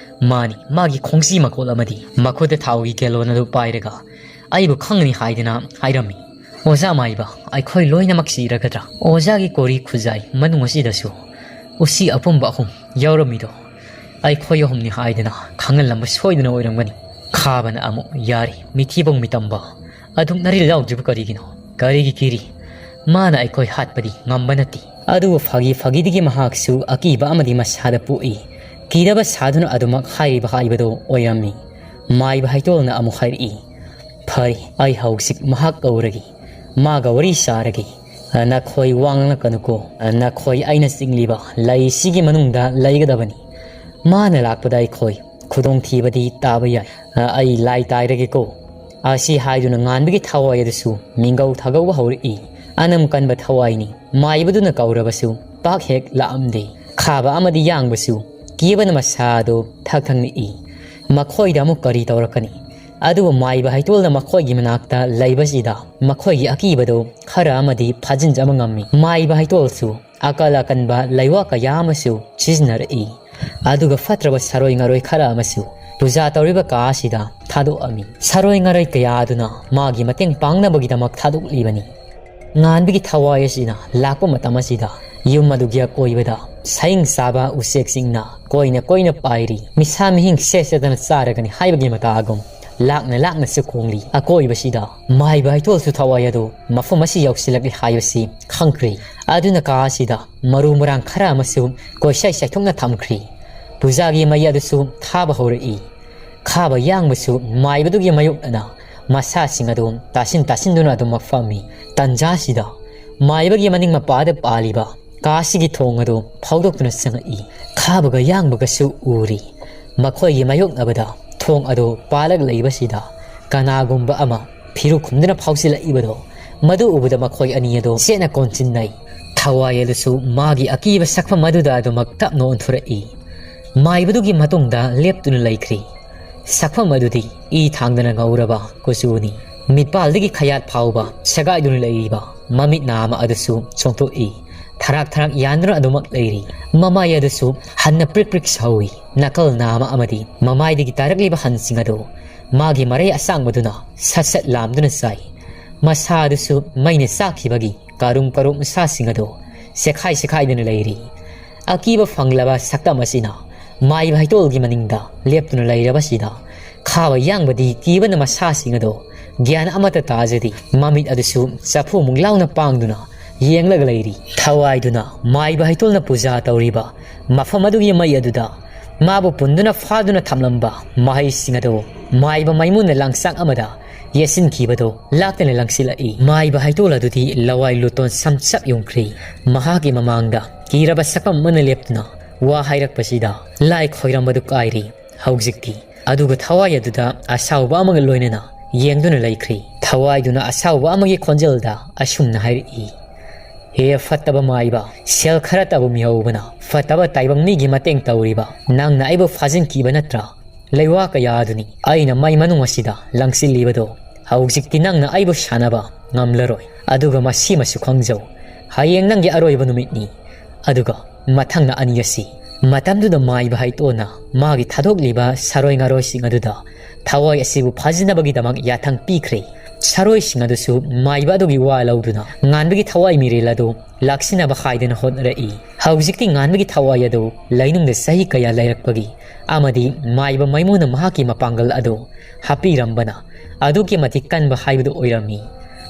ꯃꯥꯅꯤ, ꯃꯥꯒꯤ ꯈꯣꯡꯖꯤ ꯃꯀꯣꯜ ꯑꯃꯗꯤ ꯃꯈꯨꯠꯇ ꯊꯥꯎꯒꯤ ꯒꯦꯂꯣꯟ ꯑꯗꯨ ꯄꯥꯏꯔꯒ ꯑꯩꯕꯨ ꯈꯪꯒꯅꯤ ꯍꯥꯏꯗꯨꯅ ꯍꯥꯏꯔꯝꯃꯤ꯫ ꯑꯣꯖꯥ ꯃꯥꯏꯕ, ꯑꯩꯈꯣꯏ ꯂꯣꯏꯅꯃꯛ ꯁꯤꯔꯒꯗ꯭ꯔꯥ? ꯑꯣꯖꯥꯒꯤ ꯀꯣꯔꯤ ꯈꯨꯖꯥꯏ ꯃꯅꯨꯡ ꯑꯁꯤꯗꯁꯨ ꯎꯆꯤ ꯑꯄꯨꯝꯕ ꯑꯍꯨꯝ ꯌꯥꯎꯔꯝꯃꯤꯗꯣ ꯑꯩꯈꯣꯏ ꯑꯍꯨꯝꯅꯤ ꯍꯥꯏꯗꯨꯅ ꯈꯪꯍꯜꯂꯝꯕ ꯁꯣꯏꯗꯅ ꯑꯣꯏꯔꯝꯒꯅꯤ꯫" ꯈꯥꯕꯅ ꯑꯃꯨꯛ, "ꯌꯥꯔꯦ, ꯃꯤꯊꯤꯕꯣꯡ ꯃꯤꯇꯝꯕ, ꯑꯗꯨꯝ ꯅꯔꯤꯜ ꯌꯥꯎꯗ꯭ꯔꯤꯕ ꯀꯔꯤꯒꯤꯅꯣ? ꯀꯔꯤꯒꯤ ꯀꯤꯔꯤ? ꯃꯥꯅ ꯑꯩꯈꯣꯏ ꯍꯥꯠꯄꯗꯤ ꯉꯝꯕ ꯅꯠꯇꯦ꯫ ꯑꯗꯨꯕꯨ ꯐꯥꯒꯤ ꯐꯥꯒꯤꯗꯒꯤ ꯃꯍꯥꯛꯁꯨ ꯑꯀꯤꯕ ꯑꯃꯗꯤ ꯃꯁꯥꯗ ꯄꯣꯛꯏ꯫ ꯀꯤꯗꯕ ꯁꯥꯗꯨꯅ ꯑꯗꯨꯃꯛ ꯍꯥꯏꯔꯤꯕ ꯍꯥꯏꯕꯗꯣ ꯑꯣꯏꯔꯝꯃꯤ꯫ ꯃꯥꯏꯕ ꯍꯩꯇꯣꯜꯅ ꯑꯃꯨꯛ ꯍꯥꯏꯔꯛꯏ, "ꯐꯔꯦ, ꯑꯩ ꯍꯧꯖꯤꯛ ꯃꯍꯥꯛ ꯀꯧꯔꯒꯦ, ꯃꯥꯒ ꯋꯥꯔꯤ ꯁꯥꯔꯒꯦ꯫ ꯅꯈꯣꯏ ꯋꯥ ꯉꯥꯡꯂꯛꯀꯅꯨꯀꯣ꯫ ꯅꯈꯣꯏ ꯑꯩꯅ ꯆꯤꯡꯂꯤꯕ ꯂꯩꯁꯤꯒꯤ ꯃꯅꯨꯡꯗ ꯂꯩꯒꯗꯕꯅꯤ꯫ ꯃꯥꯅ ꯂꯥꯛꯄꯗ ꯑꯩꯈꯣꯏ ꯈꯨꯗꯣꯡꯊꯤꯕꯗꯤ ꯇꯥꯕ ꯌꯥꯏ꯫ ꯑꯩ ꯂꯥꯏ ꯇꯥꯏꯔꯒꯦꯀꯣ"꯫ ꯑꯁꯤ ꯍꯥꯏꯗꯨꯅ ꯉꯥꯟꯕꯒꯤ ꯊꯋꯥꯏ ꯑꯗꯨꯁꯨ ꯃꯤꯡꯒꯧ ꯊꯥꯒꯧꯕ ꯍꯧꯔꯛꯏ꯫ ꯑꯅꯝ ꯀꯟꯕ ꯊꯋꯥꯏꯅꯤ꯫ ꯃꯥꯏꯕꯗꯨꯅ ꯀꯧꯔꯕꯁꯨ ꯄꯥꯛ ꯍꯦꯛ ꯂꯥꯛꯑꯝꯗꯦ꯫ ꯈꯥꯕ ꯑꯃꯗꯤ ꯌꯥꯡꯕꯁꯨ ꯀꯤꯕꯅ ꯃꯁꯥꯗꯣ ꯊꯛ ꯊꯛ ꯅꯤꯛꯏ꯫ ꯃꯈꯣꯏꯗ ꯑꯃꯨꯛ ꯀꯔꯤ ꯇꯧꯔꯛꯀꯅꯤ? ꯑꯗꯨꯕꯨ ꯃꯥꯏꯕ ꯍꯩꯇꯣꯜꯅ ꯃꯈꯣꯏꯒꯤ ꯃꯅꯥꯛꯇ ꯂꯩꯕꯁꯤꯗ ꯃꯈꯣꯏꯒꯤ ꯑꯀꯤꯕꯗꯣ ꯈꯔ ꯑꯃꯗꯤ ꯐꯥꯖꯤꯟꯖꯕ ꯉꯝꯃꯤ꯫ ꯃꯥꯏꯕ ꯍꯩꯇꯣꯜꯁꯨ ꯑꯀꯜ ꯑꯀꯟꯕ ꯂꯩꯋꯥ ꯀꯌꯥ ꯑꯃꯁꯨ ꯁꯤꯖꯤꯟꯅꯔꯛꯏ꯫ ꯑꯗꯨꯒ ꯐꯠꯇ꯭ꯔꯕ ꯁꯥꯔꯣꯏ ꯉꯥꯔꯣꯏ ꯈꯔ ꯑꯃꯁꯨ ꯄꯨꯖꯥ ꯇꯧꯔꯤꯕ ꯀꯥ ꯑꯁꯤꯗ ꯊꯥꯗꯣꯛꯑꯝꯃꯤ꯫ ꯁꯥꯔꯣꯏ ꯉꯥꯔꯣꯏ ꯀꯌꯥ ꯑꯗꯨꯅ ꯃꯥꯒꯤ ꯃꯇꯦꯡ ꯄꯥꯡꯅꯕꯒꯤꯗꯃꯛ ꯊꯥꯗꯣꯛꯂꯤꯕꯅꯤ꯫ ꯉꯥꯟꯕꯒꯤ ꯊꯋꯥꯏ ꯑꯁꯤꯅ ꯂꯥꯛꯄ ꯃꯇꯝ ꯑꯁꯤꯗ ꯌꯨꯝ ꯑꯗꯨꯒꯤ ꯑꯀꯣꯏꯕꯗ ꯁꯌꯤꯡ ꯆꯥꯕ ꯎꯆꯦꯛꯁꯤꯡꯅ ꯀꯣꯏꯅ ꯀꯣꯏꯅ ꯄꯥꯏꯔꯤ꯫ ꯃꯤꯁꯥ ꯃꯤꯍꯤꯡ ꯁꯦꯠ ꯁꯦꯠꯇꯅ ꯆꯥꯔꯒꯅꯤ ꯍꯥꯏꯕꯒꯤ ꯃꯇꯥꯒꯨꯝ ꯂꯥꯛꯅ ꯂꯥꯛꯅꯁꯨ ꯈꯣꯡꯂꯤ꯫ ꯑꯀꯣꯏꯕꯁꯤꯗ ꯃꯥꯏꯕ ꯍꯩꯇꯣꯜꯁꯨ ꯊꯋꯥꯏ ꯑꯗꯨ ꯃꯐꯝ ꯑꯁꯤ ꯌꯧꯁꯤꯜꯂꯛꯂꯤ ꯍꯥꯏꯕꯁꯤ ꯈꯪꯈ꯭ꯔꯤ꯫ ꯑꯗꯨꯅ ꯀꯥ ꯑꯁꯤꯗ ꯃꯔꯨ ꯃꯔꯥꯡ ꯈꯔ ꯑꯃꯁꯨ ꯀꯣꯏꯁꯥꯏ ꯁꯥꯏꯊꯣꯛꯅ ꯊꯝꯈ꯭ꯔꯤ꯫ ꯄꯨꯖꯥꯒꯤ ꯃꯩ ꯑꯗꯨꯁꯨ ꯊꯥꯕ ꯍꯧꯔꯛꯏ꯫ ꯈꯥꯕ ꯌꯥꯡꯕꯁꯨ ꯃꯥꯏꯕꯗꯨꯒꯤ ꯃꯥꯌꯣꯛꯅꯅ ꯃꯁꯥꯁꯤꯡ ꯑꯗꯨ ꯇꯥꯁꯤꯟ ꯇꯥꯁꯤꯟꯗꯨꯅ ꯑꯗꯨꯃꯛ ꯐꯝꯃꯤ꯫ ꯇꯟꯖꯥꯁꯤꯗ ꯃꯥꯏꯕꯒꯤ ꯃꯅꯤꯡ ꯃꯄꯥꯗ ꯄꯥꯜꯂꯤꯕ ꯀꯥꯁꯤꯒꯤ ꯊꯣꯡ ꯑꯗꯨ ꯐꯥꯎꯗꯣꯛꯇꯨꯅ ꯆꯪꯉꯛꯏ꯫ ꯈꯥꯕꯒ ꯌꯥꯡꯕꯒꯁꯨ ꯎꯔꯤ꯫ ꯃꯈꯣꯏꯒꯤ ꯃꯥꯌꯣꯛꯅꯕꯗ ꯊꯣꯡ ꯑꯗꯨ ꯄꯥꯜꯂꯒ ꯂꯩꯕꯁꯤꯗ ꯀꯅꯥꯒꯨꯝꯕ ꯑꯃ ꯐꯤꯔꯨꯛ ꯈꯨꯝꯗꯨꯅ ꯐꯥꯎꯖꯤꯜꯂꯛꯏꯕꯗꯣ, ꯃꯗꯨ ꯎꯕꯗ ꯃꯈꯣꯏ ꯑꯅꯤ ꯑꯗꯨ ꯆꯦꯠꯅ ꯀꯣꯟꯁꯤꯟꯅꯩ꯫ ꯊꯋꯥꯏ ꯑꯗꯨꯁꯨ ꯃꯥꯒꯤ ꯑꯀꯤꯕ ꯁꯛꯐꯝ ꯑꯗꯨꯗ ꯑꯗꯨꯃꯛ ꯇꯞꯅ ꯑꯣꯟꯊꯣꯔꯛꯏ꯫ ꯃꯥꯏꯕꯗꯨꯒꯤ ꯃꯇꯨꯡꯗ ꯂꯦꯞꯇꯨꯅ ꯂꯩꯈ꯭ꯔꯤ꯫ ꯁꯛꯐꯝ ꯑꯗꯨꯗꯤ ꯏ ꯊꯥꯡꯗꯅ ꯉꯧꯔꯕ ꯀꯨꯆꯨꯅꯤ꯫ ꯃꯤꯠꯄꯥꯜꯗꯒꯤ ꯈꯌꯥꯠ ꯐꯥꯎꯕ ꯁꯦꯒꯥꯏꯗꯨꯅ ꯂꯩꯔꯤꯕ ꯃꯃꯤꯠ ꯅꯥ ꯑꯃ ꯑꯗꯨꯁꯨ ꯆꯣꯡꯊꯣꯛꯏ꯫ ꯊꯔꯥꯛ ꯊꯔꯥꯛ ꯌꯥꯟꯗꯨꯅ ꯑꯗꯨꯃꯛ ꯂꯩꯔꯤ꯫ ꯃꯃꯥꯏ ꯑꯗꯨꯁꯨ ꯍꯟꯅ ꯄ꯭ꯔꯤꯛ ꯄ꯭ꯔꯤꯛ ꯁꯧꯏ꯫ ꯅꯥꯀꯜ ꯅꯥ ꯑꯃ ꯑꯃꯗꯤ ꯃꯃꯥꯏꯗꯒꯤ ꯇꯥꯔꯛꯂꯤꯕ ꯍꯟꯁꯤꯡ ꯑꯗꯨ ꯃꯥꯒꯤ ꯃꯔꯩ ꯑꯁꯥꯡꯕꯗꯨꯅ ꯁꯠ ꯁꯠ ꯂꯥꯝꯗꯨꯅ ꯆꯥꯏ꯫ ꯃꯁꯥ ꯑꯗꯨꯁꯨ ꯃꯩꯅ ꯆꯥꯛꯈꯤꯕꯒꯤ ꯀꯥꯔꯨꯝ ꯀꯥꯔꯨꯝ ꯁꯥꯁꯤꯡ ꯑꯗꯨ ꯆꯦꯈꯥꯏ ꯆꯦꯈꯥꯏꯗꯨꯅ ꯂꯩꯔꯤ꯫ ꯑꯀꯤꯕ ꯐꯪꯂꯕ ꯁꯛꯇꯝ ꯑꯁꯤꯅ ꯃꯥꯏꯕ ꯍꯩꯇꯣꯜꯒꯤ ꯃꯅꯤꯡꯗ ꯂꯦꯞꯇꯨꯅ ꯂꯩꯔꯕꯁꯤꯗ ꯈꯥꯕ ꯌꯥꯡꯕꯗꯤ ꯀꯤꯕꯅ ꯃꯁꯥꯁꯤꯡ ꯑꯗꯨ ꯒ꯭ꯌꯥꯟ ꯑꯃꯠꯇ ꯇꯥꯖꯗꯦ꯫ ꯃꯃꯤꯠ ꯑꯗꯨꯁꯨ ꯆꯐꯨꯃꯨꯛ ꯂꯥꯎꯅ ꯄꯥꯡꯗꯨꯅ ꯌꯦꯡꯂꯒ ꯂꯩꯔꯤ꯫ ꯊꯋꯥꯏꯗꯨꯅ ꯃꯥꯏꯕ ꯍꯩꯇꯣꯜꯅ ꯄꯨꯖꯥ ꯇꯧꯔꯤꯕ ꯃꯐꯝ ꯑꯗꯨꯒꯤ ꯃꯩ ꯑꯗꯨꯗ ꯃꯥꯕꯨ ꯄꯨꯟꯗꯨꯅ ꯐꯥꯗꯨꯅ ꯊꯝꯂꯝꯕ ꯃꯍꯩꯁꯤꯡ ꯑꯗꯨ ꯃꯥꯏꯕ ꯃꯩꯃꯨꯅ ꯂꯥꯡꯁꯥꯡ ꯑꯃꯗ ꯌꯦꯠꯁꯤꯟꯈꯤꯕꯗꯨ ꯂꯥꯛꯇꯅ ꯂꯪꯁꯤꯜꯂꯛꯏ꯫ ꯃꯥꯏꯕ ꯍꯩꯇꯣꯜ ꯑꯗꯨꯗꯤ ꯂꯋꯥꯏ ꯂꯨꯇꯣꯟ ꯁꯝꯆꯞ ꯌꯨꯡꯈ꯭ꯔꯤ꯫ ꯃꯍꯥꯛꯀꯤ ꯃꯃꯥꯡꯗ ꯀꯤꯔꯕ ꯁꯛꯐꯝ ꯑꯃꯅ ꯂꯦꯞꯇꯨꯅ ꯋꯥ ꯍꯥꯏꯔꯛꯄꯁꯤꯗ ꯂꯥꯏ ꯈꯣꯏꯔꯝꯕꯗꯨ ꯀꯥꯏꯔꯤ꯫ ꯍꯧꯖꯤꯛꯇꯤ ꯑꯗꯨꯒ ꯊꯋꯥꯏ ꯑꯗꯨꯗ ꯑꯁꯥꯎꯕ ꯑꯃꯒ ꯂꯣꯏꯅꯅ ꯌꯦꯡꯗꯨꯅ ꯂꯩꯈ꯭ꯔꯤ꯫ ꯊꯋꯥꯏꯗꯨꯅ ꯑꯁꯥꯎꯕ ꯑꯃꯒꯤ ꯈꯣꯟꯖꯦꯜꯗ ꯑꯁꯨꯝꯅ ꯍꯥꯏꯔꯛꯏ, "ꯍꯦ ꯐꯠꯇꯕ ꯃꯥꯏꯕ, ꯁꯦꯜ ꯈꯔꯇꯕꯨ ꯃꯤꯍꯧꯕꯅ ꯐꯠꯇꯕ ꯇꯥꯏꯕꯪ ꯃꯤꯒꯤ ꯃꯇꯦꯡ ꯇꯧꯔꯤꯕ ꯅꯪꯅ ꯑꯩꯕꯨ ꯐꯥꯖꯤꯟꯈꯤꯕ ꯅꯠꯇ꯭ꯔꯥ? ꯂꯩꯋꯥ ꯀꯌꯥ ꯑꯗꯨꯅꯤ ꯑꯩꯅ ꯃꯩ ꯃꯅꯨꯡ ꯑꯁꯤꯗ ꯂꯪꯁꯤꯜꯂꯤꯕꯗꯣ꯫ ꯍꯧꯖꯤꯛꯇꯤ ꯅꯪꯅ ꯑꯩꯕꯨ ꯁꯥꯟꯅꯕ ꯉꯝꯂꯔꯣꯏ꯫ ꯑꯗꯨꯒ ꯃꯁꯤꯃꯁꯨ ꯈꯪꯖꯧ, ꯍꯌꯦꯡ ꯅꯪꯒꯤ ꯑꯔꯣꯏꯕ ꯅꯨꯃꯤꯠꯅꯤ꯫ ꯑꯗꯨꯒ ꯃꯊꯪꯅ ꯑꯅꯤ ꯑꯁꯤ"꯫ ꯃꯇꯝꯗꯨꯗ ꯃꯥꯏꯕ ꯍꯩꯇꯣꯟꯅ ꯃꯥꯒꯤ ꯊꯥꯗꯣꯛꯂꯤꯕ ꯁꯥꯔꯣꯏ ꯉꯥꯔꯣꯏꯁꯤꯡ ꯑꯗꯨꯗ ꯊꯋꯥꯏ ꯑꯁꯤꯕꯨ ꯐꯥꯖꯤꯟꯅꯕꯒꯤꯗꯃꯛ ꯌꯥꯊꯪ ꯄꯤꯈ꯭ꯔꯦ꯫ ꯁꯥꯔꯣꯏꯁꯤꯡ ꯑꯗꯨꯁꯨ ꯃꯥꯏꯕ ꯑꯗꯨꯒꯤ ꯋꯥ ꯂꯧꯗꯨꯅ ꯉꯥꯟꯕꯒꯤ ꯊꯋꯥꯏ ꯃꯤꯔꯦꯜ ꯑꯗꯨ ꯂꯥꯛꯁꯤꯟꯅꯕ ꯍꯥꯏꯗꯨꯅ ꯍꯣꯠꯅꯔꯛꯏ꯫ ꯍꯧꯖꯤꯛꯇꯤ ꯉꯥꯟꯕꯒꯤ ꯊꯋꯥꯏ ꯑꯗꯨ ꯂꯩꯅꯨꯡꯗ ꯆꯍꯤ ꯀꯌꯥ ꯂꯩꯔꯛꯄꯒꯤ ꯑꯃꯗꯤ ꯃꯥꯏꯕ ꯃꯩꯃꯨꯅ ꯃꯍꯥꯛꯀꯤ ꯃꯄꯥꯡꯒꯜ ꯑꯗꯨ ꯍꯥꯞꯄꯤꯔꯝꯕꯅ ꯑꯗꯨꯛꯀꯤ ꯃꯇꯤꯛ ꯀꯟꯕ ꯍꯥꯏꯕꯗꯨ ꯑꯣꯏꯔꯝꯃꯤ꯫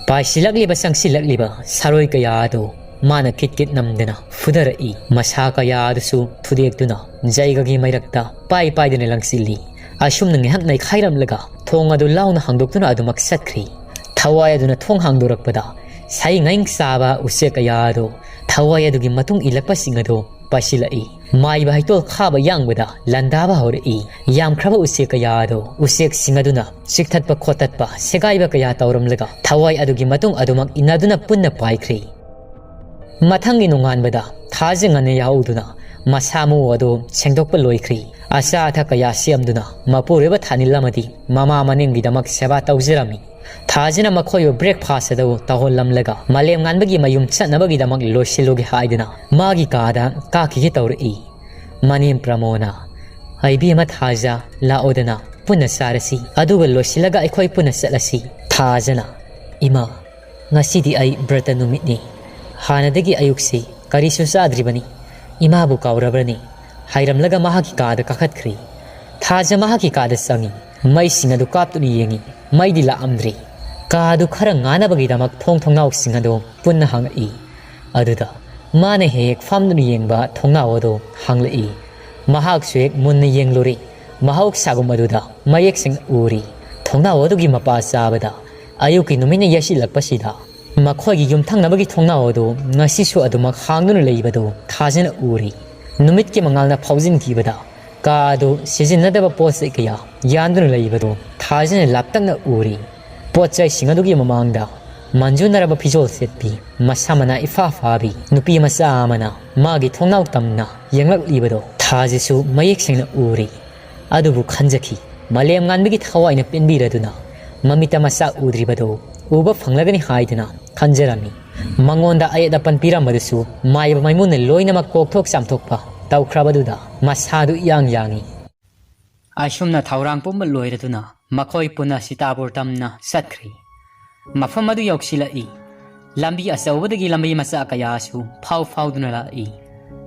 ꯄꯥꯏꯁꯤꯜꯂꯛꯂꯤꯕ ꯆꯪꯁꯤꯜꯂꯛꯂꯤꯕ ꯁꯥꯔꯣꯏ ꯀꯌꯥ ꯑꯗꯨ ꯃꯥꯅ ꯀꯤꯠ ꯀꯤꯠ ꯅꯝꯗꯅ ꯐꯨꯗꯔꯛꯏ꯫ ꯃꯁꯥ ꯀꯌꯥ ꯑꯗꯨꯁꯨ ꯊꯨꯗꯦꯛꯇꯨꯅ ꯖꯩꯒꯒꯤ ꯃꯩꯔꯛꯇ ꯄꯥꯏ ꯄꯥꯏꯗꯨꯅ ꯂꯪꯁꯤꯜꯂꯤ꯫ ꯑꯁꯨꯝꯅ ꯉꯥꯏꯍꯥꯛ ꯅꯩꯈꯥꯏꯔꯝꯂꯒ ꯊꯣꯡ ꯑꯗꯨ ꯂꯥꯎꯅ ꯍꯥꯡꯗꯣꯛꯇꯨꯅ ꯑꯗꯨꯃꯛ ꯆꯠꯈ꯭ꯔꯤ꯫ ꯊꯋꯥꯏ ꯑꯗꯨꯅ ꯊꯣꯡ ꯍꯥꯡꯗꯣꯔꯛꯄꯗ ꯁꯥꯏ ꯉꯥꯏꯡ ꯆꯥꯕ ꯎꯆꯦꯛ ꯀꯌꯥ ꯑꯗꯨ ꯊꯋꯥꯏ ꯑꯗꯨꯒꯤ ꯃꯇꯨꯡ ꯏꯜꯂꯛꯄꯁꯤꯡ ꯑꯗꯨ ꯄꯥꯏꯁꯤꯜꯂꯛꯏ꯫ ꯃꯥꯏꯕ ꯍꯩꯇꯣꯜ ꯈꯥꯕ ꯌꯥꯡꯕꯗ ꯂꯥꯟꯗꯥꯕ ꯍꯧꯔꯛꯏ꯫ ꯌꯥꯝꯈ꯭ꯔꯕ ꯎꯆꯦꯛ ꯀꯌꯥ ꯑꯗꯨ ꯎꯆꯦꯛꯁꯤꯡ ꯑꯗꯨꯅ ꯆꯤꯛꯊꯠꯄ ꯈꯣꯠꯇꯠꯄ ꯁꯦꯒꯥꯏꯕ ꯀꯌꯥ ꯇꯧꯔꯝꯂꯒ ꯊꯋꯥꯏ ꯑꯗꯨꯒꯤ ꯃꯇꯨꯡ ꯑꯗꯨꯃꯛ ꯏꯟꯅꯗꯨꯅ ꯄꯨꯟꯅ ꯄꯥꯏꯈ꯭ꯔꯤ꯫ ꯃꯊꯪꯒꯤ ꯅꯣꯡꯉꯥꯟꯕꯗ ꯊꯥꯖ ꯉꯟꯅ ꯌꯥꯍꯧꯗꯨꯅ ꯃꯁꯥ ꯃꯎ ꯑꯗꯨ ꯁꯦꯡꯗꯣꯛꯄ ꯂꯣꯏꯈ꯭ꯔꯤ꯫ ꯑꯆꯥ ꯑꯊꯛ ꯀꯌꯥ ꯁꯦꯝꯗꯨꯅ ꯃꯄꯨꯔꯣꯏꯕ ꯊꯥꯅꯤꯜ ꯑꯃꯗꯤ ꯃꯃꯥ ꯃꯅꯦꯝꯒꯤꯗꯃꯛ ꯁꯦꯕꯥ ꯇꯧꯖꯔꯝꯃꯤ꯫ ꯊꯥꯖꯅ ꯃꯈꯣꯏꯕꯨ breakfast ꯑꯗꯨ ꯇꯧꯍꯜꯂꯝꯂꯒ ꯃꯥꯂꯦꯝ ꯉꯥꯟꯕꯒꯤ ꯃꯌꯨꯝ ꯆꯠꯅꯕꯒꯤꯗꯃꯛ ꯂꯣꯏꯁꯤꯜꯂꯨꯒꯦ ꯍꯥꯏꯗꯨꯅ ꯃꯥꯒꯤ ꯀꯥꯗ ꯀꯥꯈꯤꯒꯦ ꯇꯧꯔꯛꯏ꯫ ꯃꯅꯦꯝ ꯄ꯭ꯔꯃꯣꯅ, "ꯏꯕꯦꯝꯃ ꯊꯥꯖ, ꯂꯥꯛꯑꯣꯗꯅ ꯄꯨꯟꯅ ꯆꯥꯔꯁꯤ꯫ ꯑꯗꯨꯒ ꯂꯣꯏꯁꯤꯜꯂꯒ ꯑꯩꯈꯣꯏ ꯄꯨꯟꯅ ꯆꯠꯂꯁꯤ"꯫ ꯊꯥꯖꯅ, "ꯏꯃꯥ, ꯉꯁꯤꯗꯤ ꯑꯩ ꯕ꯭ꯔꯇ ꯅꯨꯃꯤꯠꯅꯤ꯫ ꯍꯥꯟꯅꯗꯒꯤ ꯑꯌꯨꯛꯁꯤ ꯀꯔꯤꯁꯨ ꯆꯥꯗ꯭ꯔꯤꯕꯅꯤ꯫ ꯏꯃꯥꯕꯨ ꯀꯥꯎꯔꯕ꯭ꯔꯅꯤ?" ꯍꯥꯏꯔꯝꯂꯒ ꯃꯍꯥꯛꯀꯤ ꯀꯥꯗ ꯀꯥꯈꯠꯈ꯭ꯔꯤ꯫ ꯊꯥꯖ ꯃꯍꯥꯛꯀꯤ ꯀꯥꯗ ꯆꯪꯉꯤ꯫ ꯃꯩꯁꯤꯡ ꯑꯗꯨ ꯀꯥꯞꯇꯨꯅ ꯌꯦꯡꯉꯤ꯫ ꯃꯩꯗꯤ ꯂꯥꯛꯑꯝꯗ꯭ꯔꯤ꯫ ꯀꯥ ꯑꯗꯨ ꯈꯔ ꯉꯥꯟꯅꯕꯒꯤꯗꯃꯛ ꯊꯣꯡ ꯊꯣꯡꯅꯥꯎꯁꯤꯡ ꯑꯗꯨ ꯄꯨꯟꯅ ꯍꯥꯡꯉꯛꯏ꯫ ꯑꯗꯨꯗ ꯃꯥꯅ ꯍꯦꯛ ꯍꯦꯛ ꯐꯝꯗꯨꯅ ꯌꯦꯡꯕ ꯊꯣꯡꯅꯥꯎ ꯑꯗꯨ ꯍꯥꯡꯂꯛꯏ꯫ ꯃꯍꯥꯛꯁꯨ ꯍꯦꯛ ꯃꯨꯟꯅ ꯌꯦꯡꯂꯨꯔꯦ꯫ ꯃꯍꯧꯁꯥꯒꯨꯝ ꯑꯗꯨꯗ ꯃꯌꯦꯛ ꯁꯦꯡꯅ ꯎꯔꯤ꯫ ꯊꯣꯡꯅꯥꯎ ꯑꯗꯨꯒꯤ ꯃꯄꯥ ꯆꯥꯕꯗ ꯑꯌꯨꯛꯀꯤ ꯅꯨꯃꯤꯠꯅ ꯌꯩꯁꯤꯜꯂꯛꯄꯁꯤꯗ ꯃꯈꯣꯏꯒꯤ ꯌꯨꯝꯊꯪꯅꯕꯒꯤ ꯊꯣꯡꯅꯥꯎ ꯑꯗꯨ ꯉꯁꯤꯁꯨ ꯑꯗꯨꯃꯛ ꯍꯥꯡꯗꯨꯅ ꯂꯩꯕꯗꯨ ꯊꯥꯖꯅ ꯎꯔꯤ꯫ ꯅꯨꯃꯤꯠꯀꯤ ꯃꯉꯥꯜꯅ ꯐꯥꯎꯖꯤꯟꯈꯤꯕꯗ ꯀꯥ ꯑꯗꯨ ꯁꯤꯖꯤꯟꯅꯗꯕ ꯄꯣꯠ ꯆꯩ ꯀꯌꯥ ꯌꯥꯟꯗꯨꯅ ꯂꯩꯕꯗꯨ ꯊꯥꯖꯅ ꯂꯥꯞꯇꯛꯅ ꯎꯔꯤ꯫ ꯄꯣꯠ ꯆꯩꯁꯤꯡ ꯑꯗꯨꯒꯤ ꯃꯃꯥꯡꯗ ꯃꯟꯖꯨꯅꯔꯕ ꯐꯤꯖꯣꯜ ꯁꯦꯠꯄꯤ, ꯃꯁꯥ ꯃꯅꯥ ꯏꯐꯥ ꯐꯥꯕꯤ ꯅꯨꯄꯤ ꯃꯆꯥ ꯑꯃꯅ ꯃꯥꯒꯤ ꯊꯣꯡꯅꯥꯎ ꯇꯝꯅ ꯌꯦꯡꯂꯛꯂꯤꯕꯗꯨ ꯊꯥꯖꯁꯨ ꯃꯌꯦꯛ ꯁꯦꯡꯅ ꯎꯔꯤ꯫ ꯑꯗꯨꯕꯨ ꯈꯟꯖꯈꯤ, ꯃꯥꯂꯦꯝ ꯉꯥꯟꯕꯒꯤ ꯊꯋꯥꯏꯅ ꯄꯦꯟꯕꯤꯔꯗꯨꯅ ꯃꯃꯤꯠꯇ ꯃꯆꯥ ꯎꯗ꯭ꯔꯤꯕꯗꯨ ꯎꯕ ꯐꯪꯂꯒꯅꯤ ꯍꯥꯏꯗꯨꯅ ꯈꯟꯖꯔꯝꯃꯤ꯫ ꯃꯉꯣꯟꯗ ꯑꯌꯦꯠ ꯑꯄꯟ ꯄꯤꯔꯝꯕꯗꯨꯁꯨ ꯃꯥꯏꯕ ꯃꯥꯏꯃꯨꯅ ꯂꯣꯏꯅꯃꯛ ꯀꯣꯛꯊꯣꯛ ꯆꯥꯝꯊꯣꯛꯄ ꯇꯧꯈ꯭ꯔꯕꯗꯨꯗ ꯃꯁꯥꯗꯨ ꯏꯌꯥꯡ ꯌꯥꯡꯏ꯫ ꯑꯁꯨꯝꯅ ꯊꯧꯔꯥꯡ ꯄꯨꯝꯕ ꯂꯣꯏꯔꯗꯨꯅ ꯃꯈꯣꯏ ꯄꯨꯟꯅ ꯁꯤꯇꯥꯄꯨꯔ ꯇꯝꯅ ꯆꯠꯈ꯭ꯔꯤ꯫ ꯃꯐꯝ ꯑꯗꯨ ꯌꯧꯁꯤꯜꯂꯛꯏ꯫ ꯂꯝꯕꯤ ꯑꯆꯧꯕꯗꯒꯤ ꯂꯝꯕꯤ ꯃꯆꯥ ꯀꯌꯥꯁꯨ ꯐꯥꯎ ꯐꯥꯎꯗꯨꯅ ꯂꯥꯛꯏ꯫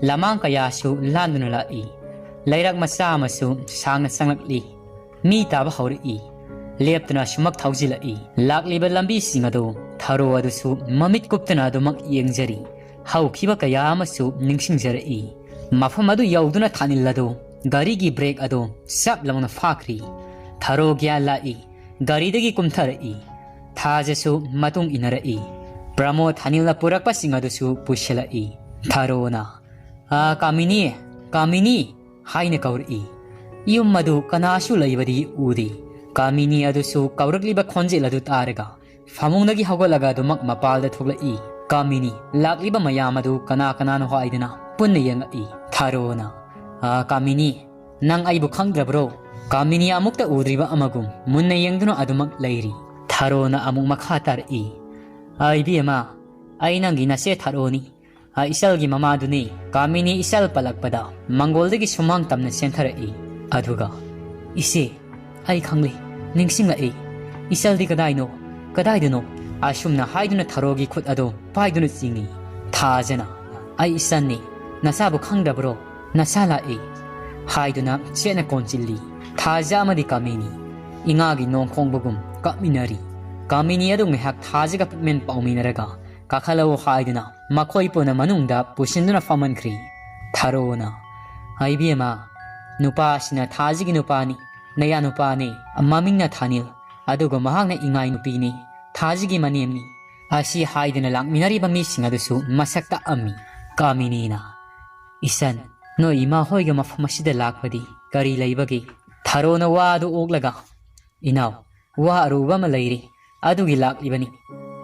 ꯂꯃꯥꯡ ꯀꯌꯥꯁꯨ ꯂꯥꯟꯗꯨꯅ ꯂꯥꯛꯏ꯫ ꯂꯩꯔꯛ ꯃꯆꯥ ꯑꯃꯁꯨ ꯁꯥꯡꯅ ꯆꯪꯂꯛꯂꯤ꯫ ꯃꯤ ꯇꯥꯕ ꯍꯧꯔꯛꯏ꯫ ꯂꯦꯞꯇꯅ ꯁꯨꯃꯛ ꯊꯧꯖꯤꯜꯂꯛꯏ꯫ ꯂꯥꯛꯂꯤꯕ ꯂꯝꯕꯤꯁꯤꯡ ꯑꯗꯨ ꯊꯔꯣ ꯑꯗꯨꯁꯨ ꯃꯃꯤꯠ ꯀꯨꯞꯇꯅ ꯑꯗꯨꯃꯛ ꯌꯦꯡꯖꯔꯤ꯫ ꯍꯧꯈꯤꯕ ꯀꯌꯥ ꯑꯃꯁꯨ ꯅꯤꯡꯁꯤꯡꯖꯔꯛꯏ꯫ ꯃꯐꯝ ꯑꯗꯨ ꯌꯧꯗꯨꯅ ꯊꯥꯅꯤꯜ ꯑꯗꯨ ꯒꯥꯔꯤꯒꯤ ꯕ꯭ꯔꯦꯛ ꯑꯗꯨ ꯆꯞ ꯂꯥꯎꯅ ꯐꯥꯈ꯭ꯔꯤ꯫ ꯊꯔꯣ ꯒ꯭ꯌꯥꯟ ꯂꯥꯛꯏ꯫ ꯒꯥꯔꯤꯗꯒꯤ ꯀꯨꯝꯊꯔꯛꯏ꯫ ꯊꯥꯖꯁꯨ ꯃꯇꯨꯡ ꯏꯟꯅꯔꯛꯏ꯫ ꯄ꯭ꯔꯃꯣꯗ ꯊꯥꯅꯤꯜꯅ ꯄꯨꯔꯛꯄꯁꯤꯡ ꯑꯗꯨꯁꯨ ꯄꯨꯁꯤꯜꯂꯛꯏ꯫ ꯊꯔꯣꯅ, "ꯑꯥ, ꯀꯥꯃꯤꯅꯤ, ꯀꯥꯃꯤꯅꯤ!" ꯍꯥꯏꯅ ꯀꯧꯔꯛꯏ꯫ ꯌꯨꯝ ꯑꯗꯨ ꯀꯅꯥꯁꯨ ꯂꯩꯕꯗꯤ ꯎꯗꯦ꯫ ꯀꯥꯃꯤꯅꯤ ꯑꯗꯨꯁꯨ ꯀꯧꯔꯛꯂꯤꯕ ꯈꯣꯟꯖꯦꯜ ꯑꯗꯨ ꯇꯥꯔꯒ ꯐꯃꯨꯡꯗꯒꯤ ꯍꯧꯒꯠꯂꯒ ꯑꯗꯨꯃꯛ ꯃꯄꯥꯜꯗ ꯊꯣꯛꯂꯛꯏ꯫ ꯀꯥꯃꯤꯅꯤ, ꯂꯥꯛꯂꯤꯕ ꯃꯌꯥꯝ ꯑꯗꯨ ꯀꯅꯥ ꯀꯅꯥꯅꯣ ꯍꯥꯏꯗꯨꯅ ꯄꯨꯟꯅ ꯌꯦꯡꯂꯛꯏ꯫ ꯊꯔꯣꯅ, "ꯑꯥ, ꯀꯥꯃꯤꯅꯤ, ꯅꯪ ꯑꯩꯕꯨ ꯈꯪꯗ꯭ꯔꯕ꯭ꯔꯣ?" ꯀꯥꯃꯤꯅꯤ ꯑꯃꯨꯛꯇ ꯎꯗ꯭ꯔꯤꯕ ꯑꯃꯒꯨꯝ ꯃꯨꯟꯅ ꯌꯦꯡꯗꯨꯅ ꯑꯗꯨꯃꯛ ꯂꯩꯔꯤ꯫ ꯊꯔꯣꯅ ꯑꯃꯨꯛ ꯃꯈꯥ ꯇꯥꯔꯛꯏ, "ꯑꯥ, ꯏꯕꯦꯝꯃ, ꯑꯩ ꯅꯪꯒꯤ ꯅꯆꯦ ꯊꯔꯣꯅꯤ꯫ ꯑꯥ, ꯏꯆꯜꯒꯤ ꯃꯃꯥꯗꯨꯅꯤ꯫" ꯀꯥꯃꯤꯅꯤ ꯏꯆꯜ ꯄꯜꯂꯛꯄꯗ ꯃꯪꯒꯣꯜꯗꯒꯤ ꯁꯨꯃꯥꯡ ꯇꯝꯅ ꯆꯦꯟꯊꯔꯛꯏ꯫ ꯑꯗꯨꯒ, "ꯏꯆꯦ, ꯑꯩ ꯈꯪꯂꯦ, ꯅꯤꯡꯁꯤꯡꯂꯛꯏ꯫ ꯏꯆꯜꯗꯤ ꯀꯗꯥꯏꯅꯣ? ꯀꯗꯥꯏꯗꯅꯣ?" ꯑꯁꯨꯝꯅ ꯍꯥꯏꯗꯨꯅ ꯊꯔꯣꯒꯤ ꯈꯨꯠ ꯑꯗꯨ ꯄꯥꯏꯗꯨꯅ ꯆꯤꯡꯏ꯫ ꯊꯥꯖꯅ, "ꯑꯩ ꯏꯆꯟꯅꯤ, ꯅꯆꯥꯕꯨ ꯈꯪꯗ꯭ꯔꯕ꯭ꯔꯣ? ꯅꯆꯥ ꯂꯥꯛꯏ" ꯍꯥꯏꯗꯨꯅ ꯆꯦꯠꯅ ꯀꯣꯟꯁꯤꯜꯂꯤ꯫ ꯊꯥꯖ ꯑꯃꯗꯤ ꯀꯥꯃꯤꯅꯤ ꯏꯉꯥꯒꯤ ꯅꯣꯡ ꯈꯣꯡꯕꯒꯨꯝ ꯀꯞꯃꯤꯟꯅꯔꯤ꯫ ꯀꯥꯃꯤꯅꯤ ꯑꯗꯨ ꯉꯥꯏꯍꯥꯛ ꯊꯥꯖꯒ ꯄꯨꯛꯃꯦꯟ ꯄꯥꯎꯃꯤꯟꯅꯔꯒ ꯀꯥꯈꯠꯂꯛꯎ ꯍꯥꯏꯗꯨꯅ ꯃꯈꯣꯏ ꯄꯨꯟꯅ ꯃꯅꯨꯡꯗ ꯄꯨꯁꯤꯟꯗꯨꯅ ꯐꯝꯍꯟꯈ꯭ꯔꯤ꯫ ꯊꯥꯔꯣꯅ, "ꯏꯕꯦꯝꯃ, ꯅꯨꯄꯥꯁꯤꯅ ꯊꯥꯖꯒꯤ ꯅꯨꯄꯥꯅꯤ, ꯅꯌꯥ ꯅꯨꯄꯥꯅꯤ, ꯃꯃꯤꯡꯅ ꯊꯥꯅꯤꯜ, ꯑꯗꯨꯒ ꯃꯍꯥꯛꯅ ꯏꯉꯥꯏ ꯅꯨꯄꯤꯅꯤ, ꯊꯥꯖꯒꯤ ꯃꯅꯦꯝꯅꯤ" ꯑꯁꯤ ꯍꯥꯏꯗꯨꯅ ꯂꯥꯛꯃꯤꯟꯅꯔꯤꯕ ꯃꯤꯁꯤꯡ ꯑꯗꯨꯁꯨ ꯃꯁꯛ ꯇꯥꯛꯑꯝꯃꯤ꯫ ꯀꯥꯃꯤꯅꯤꯅ, "ꯏꯆꯟ, ꯅꯣꯏ ꯏꯃꯥ ꯍꯣꯏꯒ ꯃꯐꯝ ꯑꯁꯤꯗ ꯂꯥꯛꯄꯗꯤ ꯀꯔꯤ ꯂꯩꯕꯒꯦ?" ꯊꯥꯔꯣꯅ ꯋꯥ ꯑꯗꯨ ꯑꯣꯛꯂꯒ, "ꯏꯅꯥꯎ, ꯋꯥ ꯑꯔꯨꯕ ꯑꯃ ꯂꯩꯔꯤ, ꯑꯗꯨꯒꯤ ꯂꯥꯛꯂꯤꯕꯅꯤ꯫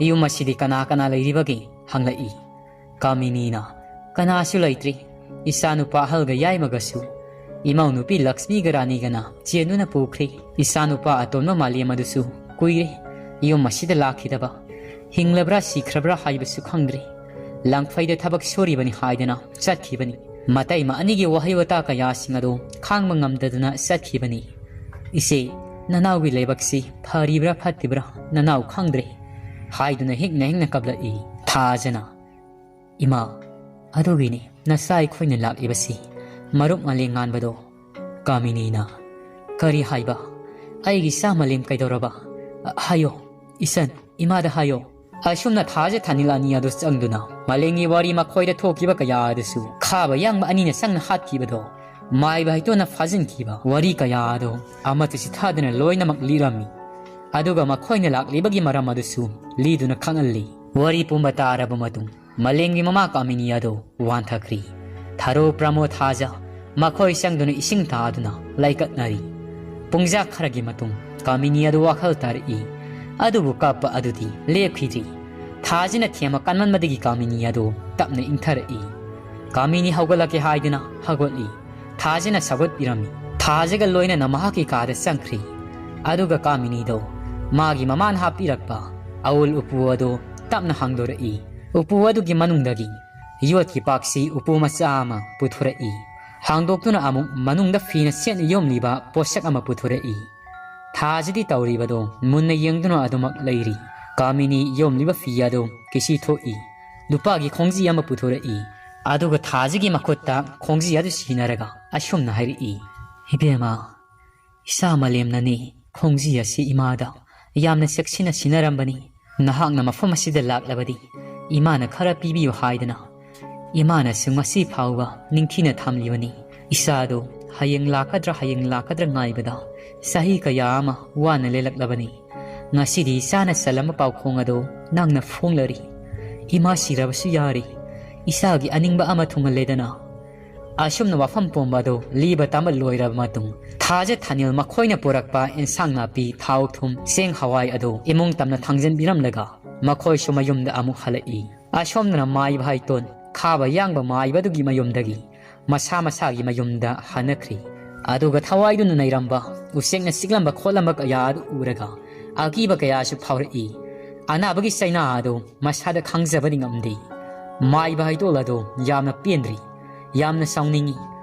ꯌꯨꯝ ꯑꯁꯤꯗꯤ ꯀꯅꯥ ꯀꯅꯥ ꯂꯩꯔꯤꯕꯒꯦ?" ꯍꯪꯂꯛꯏ꯫ ꯀꯥꯃꯤꯅꯤꯅ, "ꯀꯅꯥꯁꯨ ꯂꯩꯇ꯭ꯔꯤ꯫ ꯏꯆꯥꯅꯨꯄꯥ ꯑꯍꯜꯒ ꯌꯥꯏꯃꯒꯁꯨ ꯏꯃꯧ ꯅꯨꯄꯤ ꯂꯛꯁꯃꯤꯒ ꯔꯥꯅꯤꯒꯅ ꯆꯦꯟꯗꯨꯅ ꯄꯨꯈ꯭ꯔꯦ꯫ ꯏꯆꯥꯅꯨꯄꯥ ꯑꯇꯣꯟꯕ ꯃꯥꯂꯦꯝ ꯑꯗꯨꯁꯨ ꯀꯨꯏꯔꯦ ꯌꯨꯝ ꯑꯁꯤꯗ ꯂꯥꯛꯈꯤꯗꯕ꯫ ꯍꯤꯡꯂꯕ꯭ꯔꯥ ꯁꯤꯈ꯭ꯔꯕ꯭ꯔꯥ ꯍꯥꯏꯕꯁꯨ ꯈꯪꯗ꯭ꯔꯦ꯫ ꯂꯪꯐꯩꯗ ꯊꯕꯛ ꯁꯨꯔꯤꯕꯅꯤ ꯍꯥꯏꯗꯅ ꯆꯠꯈꯤꯕꯅꯤ꯫ ꯃꯇꯩ ꯑꯅꯤꯒꯤ ꯋꯥꯍꯩ ꯋꯥꯇꯥ ꯀꯌꯥꯁꯤꯡ ꯑꯗꯨ ꯈꯥꯡꯕ ꯉꯝꯗꯗꯨꯅ ꯆꯠꯈꯤꯕꯅꯤ꯫ ꯏꯆꯦ, ꯅꯅꯥꯎꯒꯤ ꯂꯥꯏꯕꯛꯁꯤ ꯐꯔꯤꯕ꯭ꯔꯥ ꯐꯠꯇ꯭ꯔꯤꯕ꯭ꯔꯥ ꯅꯅꯥꯎ ꯈꯪꯗ꯭ꯔꯦ" ꯍꯥꯏꯗꯨꯅ ꯍꯤꯡꯅ ꯍꯤꯡꯅ ꯀꯞꯂꯛꯏ꯫ ꯊꯥꯖꯅ, "ꯏꯃꯥ, ꯑꯗꯨꯒꯤꯅꯤ ꯅꯆꯥ ꯑꯩꯈꯣꯏꯅ ꯂꯥꯛꯂꯤꯕꯁꯤ, ꯃꯔꯨꯞ ꯃꯥꯂꯦꯝ ꯉꯥꯟꯕꯗꯣ"꯫ ꯀꯥꯃꯤꯅꯤꯅ, "ꯀꯔꯤ ꯍꯥꯏꯕ? ꯑꯩꯒꯤ ꯏꯆꯥ ꯃꯥꯂꯦꯝ ꯀꯩꯗꯧꯔꯕ? ꯍꯥꯏꯌꯣ, ꯏꯆꯟ, ꯏꯃꯥꯗ ꯍꯥꯏꯌꯣ"꯫ ꯑꯁꯨꯝꯅ ꯊꯥꯖ ꯊꯥꯅꯤꯜ ꯑꯅꯤ ꯑꯗꯨ ꯆꯪꯗꯨꯅ ꯃꯥꯂꯦꯝꯒꯤ ꯋꯥꯔꯤ ꯃꯈꯣꯏꯗ ꯊꯣꯛꯈꯤꯕ ꯀꯌꯥ ꯑꯗꯨꯁꯨ ꯈꯥꯕ ꯌꯥꯡꯕ ꯑꯅꯤꯅ ꯆꯪꯅ ꯍꯥꯠꯈꯤꯕꯗꯣ ꯃꯥꯏꯕ ꯍꯩꯇꯣꯟꯅ ꯐꯥꯖꯤꯟꯈꯤꯕ ꯋꯥꯔꯤ ꯀꯌꯥ ꯑꯗꯨ ꯑꯃꯠꯇ ꯆꯤꯊꯗꯅ ꯂꯣꯏꯅꯃꯛ ꯂꯤꯔꯝꯃꯤ꯫ ꯑꯗꯨꯒ ꯃꯈꯣꯏꯅ ꯂꯥꯛꯂꯤꯕꯒꯤ ꯃꯔꯝ ꯑꯗꯨꯁꯨ ꯂꯤꯗꯨꯅ ꯈꯪꯍꯜꯂꯤ꯫ ꯋꯥꯔꯤ ꯄꯨꯝꯕ ꯇꯥꯔꯕ ꯃꯇꯨꯡ ꯃꯥꯂꯦꯝꯒꯤ ꯃꯃꯥ ꯀꯥꯃꯤꯅꯤ ꯑꯗꯨ ꯋꯥꯟꯊꯈ꯭ꯔꯤ꯫ ꯊꯥꯔꯣ, ꯄ꯭ꯔꯃꯣ, ꯊꯥꯖ ꯃꯈꯣꯏ ꯆꯪꯗꯨꯅ ꯏꯁꯤꯡ ꯊꯥꯗꯨꯅ ꯂꯩꯀꯠꯅꯔꯤ꯫ ꯄꯨꯡꯖꯥ ꯈꯔꯒꯤ ꯃꯇꯨꯡ ꯀꯥꯃꯤꯅꯤ ꯑꯗꯨ ꯋꯥꯈꯜ ꯇꯥꯔꯛꯏ꯫ ꯑꯗꯨꯕꯨ ꯀꯞꯄ ꯑꯗꯨꯗꯤ ꯂꯦꯞꯈꯤꯗ꯭ꯔꯤ꯫ ꯊꯥꯖꯅ ꯊꯦꯝꯕ ꯀꯟꯃꯟꯕꯗꯒꯤ ꯀꯥꯃꯤꯅꯤ ꯑꯗꯨ ꯇꯞꯅ ꯏꯪꯊꯔꯛꯏ꯫ ꯀꯥꯃꯤꯅꯤ ꯍꯧꯒꯠꯂꯛꯀꯦ ꯍꯥꯏꯗꯨꯅ ꯍꯧꯒꯠꯂꯤ꯫ ꯊꯥꯖꯅ ꯁꯧꯒꯠꯄꯤꯔꯝꯃꯤ꯫ ꯊꯥꯖꯒ ꯂꯣꯏꯅꯅ ꯃꯍꯥꯛꯀꯤ ꯀꯥꯗ ꯆꯪꯈ꯭ꯔꯤ꯫ ꯑꯗꯨꯒ ꯀꯥꯃꯤꯅꯤꯗꯣ ꯃꯥꯒꯤ ꯃꯃꯥꯅ ꯍꯥꯞꯄꯤꯔꯛꯄ ꯑꯎꯜ ꯎꯄꯨ ꯑꯗꯨ ꯇꯞꯅ ꯍꯥꯡꯗꯣꯔꯛꯏ꯫ ꯎꯄꯨ ꯑꯗꯨꯒꯤ ꯃꯅꯨꯡꯗꯒꯤ ꯌꯣꯠꯀꯤ ꯄꯥꯛꯁꯤ ꯎꯄꯨ ꯃꯆꯥ ꯑꯃ ꯄꯨꯊꯣꯔꯛꯏ꯫ ꯍꯥꯡꯗꯣꯛꯇꯨꯅ ꯑꯃꯨꯛ ꯃꯅꯨꯡꯗ ꯐꯤꯅ ꯁꯦꯠꯅ ꯌꯣꯝꯂꯤꯕ ꯄꯣꯠꯁꯛ ꯑꯃ ꯄꯨꯊꯣꯔꯛꯏ꯫ ꯊꯥꯖꯗꯤ ꯇꯧꯔꯤꯕꯗꯣ ꯃꯨꯟꯅ ꯌꯦꯡꯗꯨꯅ ꯑꯗꯨꯃꯛ ꯂꯩꯔꯤ꯫ ꯀꯥꯃꯤꯅꯤ ꯌꯣꯝꯂꯤꯕ ꯐꯤ ꯑꯗꯨ ꯀꯤꯁꯤ ꯊꯣꯛꯏ꯫ ꯂꯨꯄꯥꯒꯤ ꯈꯣꯡꯖꯤ ꯑꯃ ꯄꯨꯊꯣꯔꯛꯏ꯫ ꯑꯗꯨꯒ ꯊꯥꯖꯒꯤ ꯃꯈꯨꯠꯇ ꯈꯣꯡꯖꯤ ꯑꯗꯨ ꯁꯤꯟꯅꯔꯒ ꯑꯁꯨꯝꯅ ꯍꯥꯏꯔꯛꯏ, "ꯏꯕꯦꯝꯃ, ꯏꯆꯥ ꯃꯥꯂꯦꯝꯅꯅꯤ ꯈꯣꯡꯖꯤ ꯑꯁꯤ ꯏꯃꯥꯗ ꯌꯥꯝꯅ ꯆꯦꯛꯁꯤꯟꯅ ꯁꯤꯟꯅꯔꯝꯕꯅꯤ꯫ ꯅꯍꯥꯛꯅ ꯃꯐꯝ ꯑꯁꯤꯗ ꯂꯥꯛꯂꯕꯗꯤ ꯏꯃꯥꯅ ꯈꯔ ꯄꯤꯕꯤꯌꯨ ꯍꯥꯏꯗꯅ ꯏꯃꯥꯅꯁꯨ ꯉꯁꯤ ꯐꯥꯎꯕ ꯅꯤꯡꯊꯤꯅ ꯊꯝꯂꯤꯕꯅꯤ꯫ ꯏꯆꯥꯗꯣ ꯍꯌꯦꯡ ꯂꯥꯛꯀꯗ꯭ꯔꯥ, ꯍꯌꯦꯡ ꯂꯥꯛꯀꯗ꯭ꯔꯥ ꯉꯥꯏꯕꯗ ꯆꯍꯤ ꯀꯌꯥ ꯑꯃ ꯋꯥꯅ ꯂꯦꯜꯂꯛꯂꯕꯅꯤ꯫ ꯉꯁꯤꯗꯤ ꯏꯆꯥꯅ ꯆꯜꯂꯝꯕ ꯄꯥꯎꯈꯣꯡ ꯑꯗꯣ ꯅꯪꯅ ꯐꯣꯡꯂꯔꯤ꯫ ꯏꯃꯥ ꯁꯤꯔꯕꯁꯨ ꯌꯥꯔꯤ, ꯏꯆꯥꯒꯤ ꯑꯅꯤꯡꯕ ꯑꯃ ꯊꯨꯡꯍꯜꯂꯦꯗꯅ꯫ ꯑꯁꯨꯝꯅ ꯋꯥꯐꯝ ꯄꯨꯝꯕ ꯑꯗꯨ ꯂꯤꯕ ꯇꯝꯕ ꯂꯣꯏꯔꯕ ꯃꯇꯨꯡ, ꯊꯥꯖ ꯊꯥꯅꯤꯜ ꯃꯈꯣꯏꯅ ꯄꯨꯔꯛꯄ ꯏꯟꯁꯥꯡ ꯅꯥꯄꯤ, ꯊꯥꯎ ꯊꯨꯝ, ꯆꯦꯡ ꯍꯋꯥꯏ ꯑꯗꯨ ꯏꯃꯨꯡ ꯇꯝꯅ ꯊꯥꯡꯖꯟꯕꯤꯔꯝꯂꯒ ꯃꯈꯣꯏꯁꯨ ꯃꯌꯨꯝꯗ ꯑꯃꯨꯛ ꯍꯜꯂꯛꯏ꯫ ꯑꯁꯣꯝꯗꯅ ꯃꯥꯏꯕ ꯍꯩꯇꯣꯟ ꯈꯥꯕ ꯌꯥꯡꯕ ꯃꯥꯏꯕꯗꯨꯒꯤ ꯃꯌꯨꯝꯗꯒꯤ ꯃꯁꯥ ꯃꯁꯥꯒꯤ ꯃꯌꯨꯝꯗ ꯍꯟꯅꯈ꯭ꯔꯤ꯫ ꯑꯗꯨꯒ ꯊꯋꯥꯏꯗꯨꯅ ꯅꯩꯔꯝꯕ, ꯎꯆꯦꯛꯅ ꯆꯤꯛꯂꯝꯕ ꯈꯣꯠꯂꯝꯕ ꯀꯌꯥ ꯑꯗꯨ ꯎꯔꯒ ꯑꯀꯤꯕ ꯀꯌꯥꯁꯨ ꯐꯥꯎꯔꯛꯏ꯫ ꯑꯅꯥꯕꯒꯤ ꯆꯩꯅꯥ ꯑꯗꯨ ꯃꯁꯥꯗ ꯈꯪꯖꯕꯗꯤ ꯉꯝꯗꯦ꯫ ꯃꯥꯏꯕ ꯍꯩꯇꯣꯜ ꯑꯗꯨ ꯌꯥꯝꯅ ꯄꯦꯟꯗ꯭ꯔꯤ, ꯌꯥꯝꯅ ꯁꯥꯎꯅꯤꯡꯏ꯫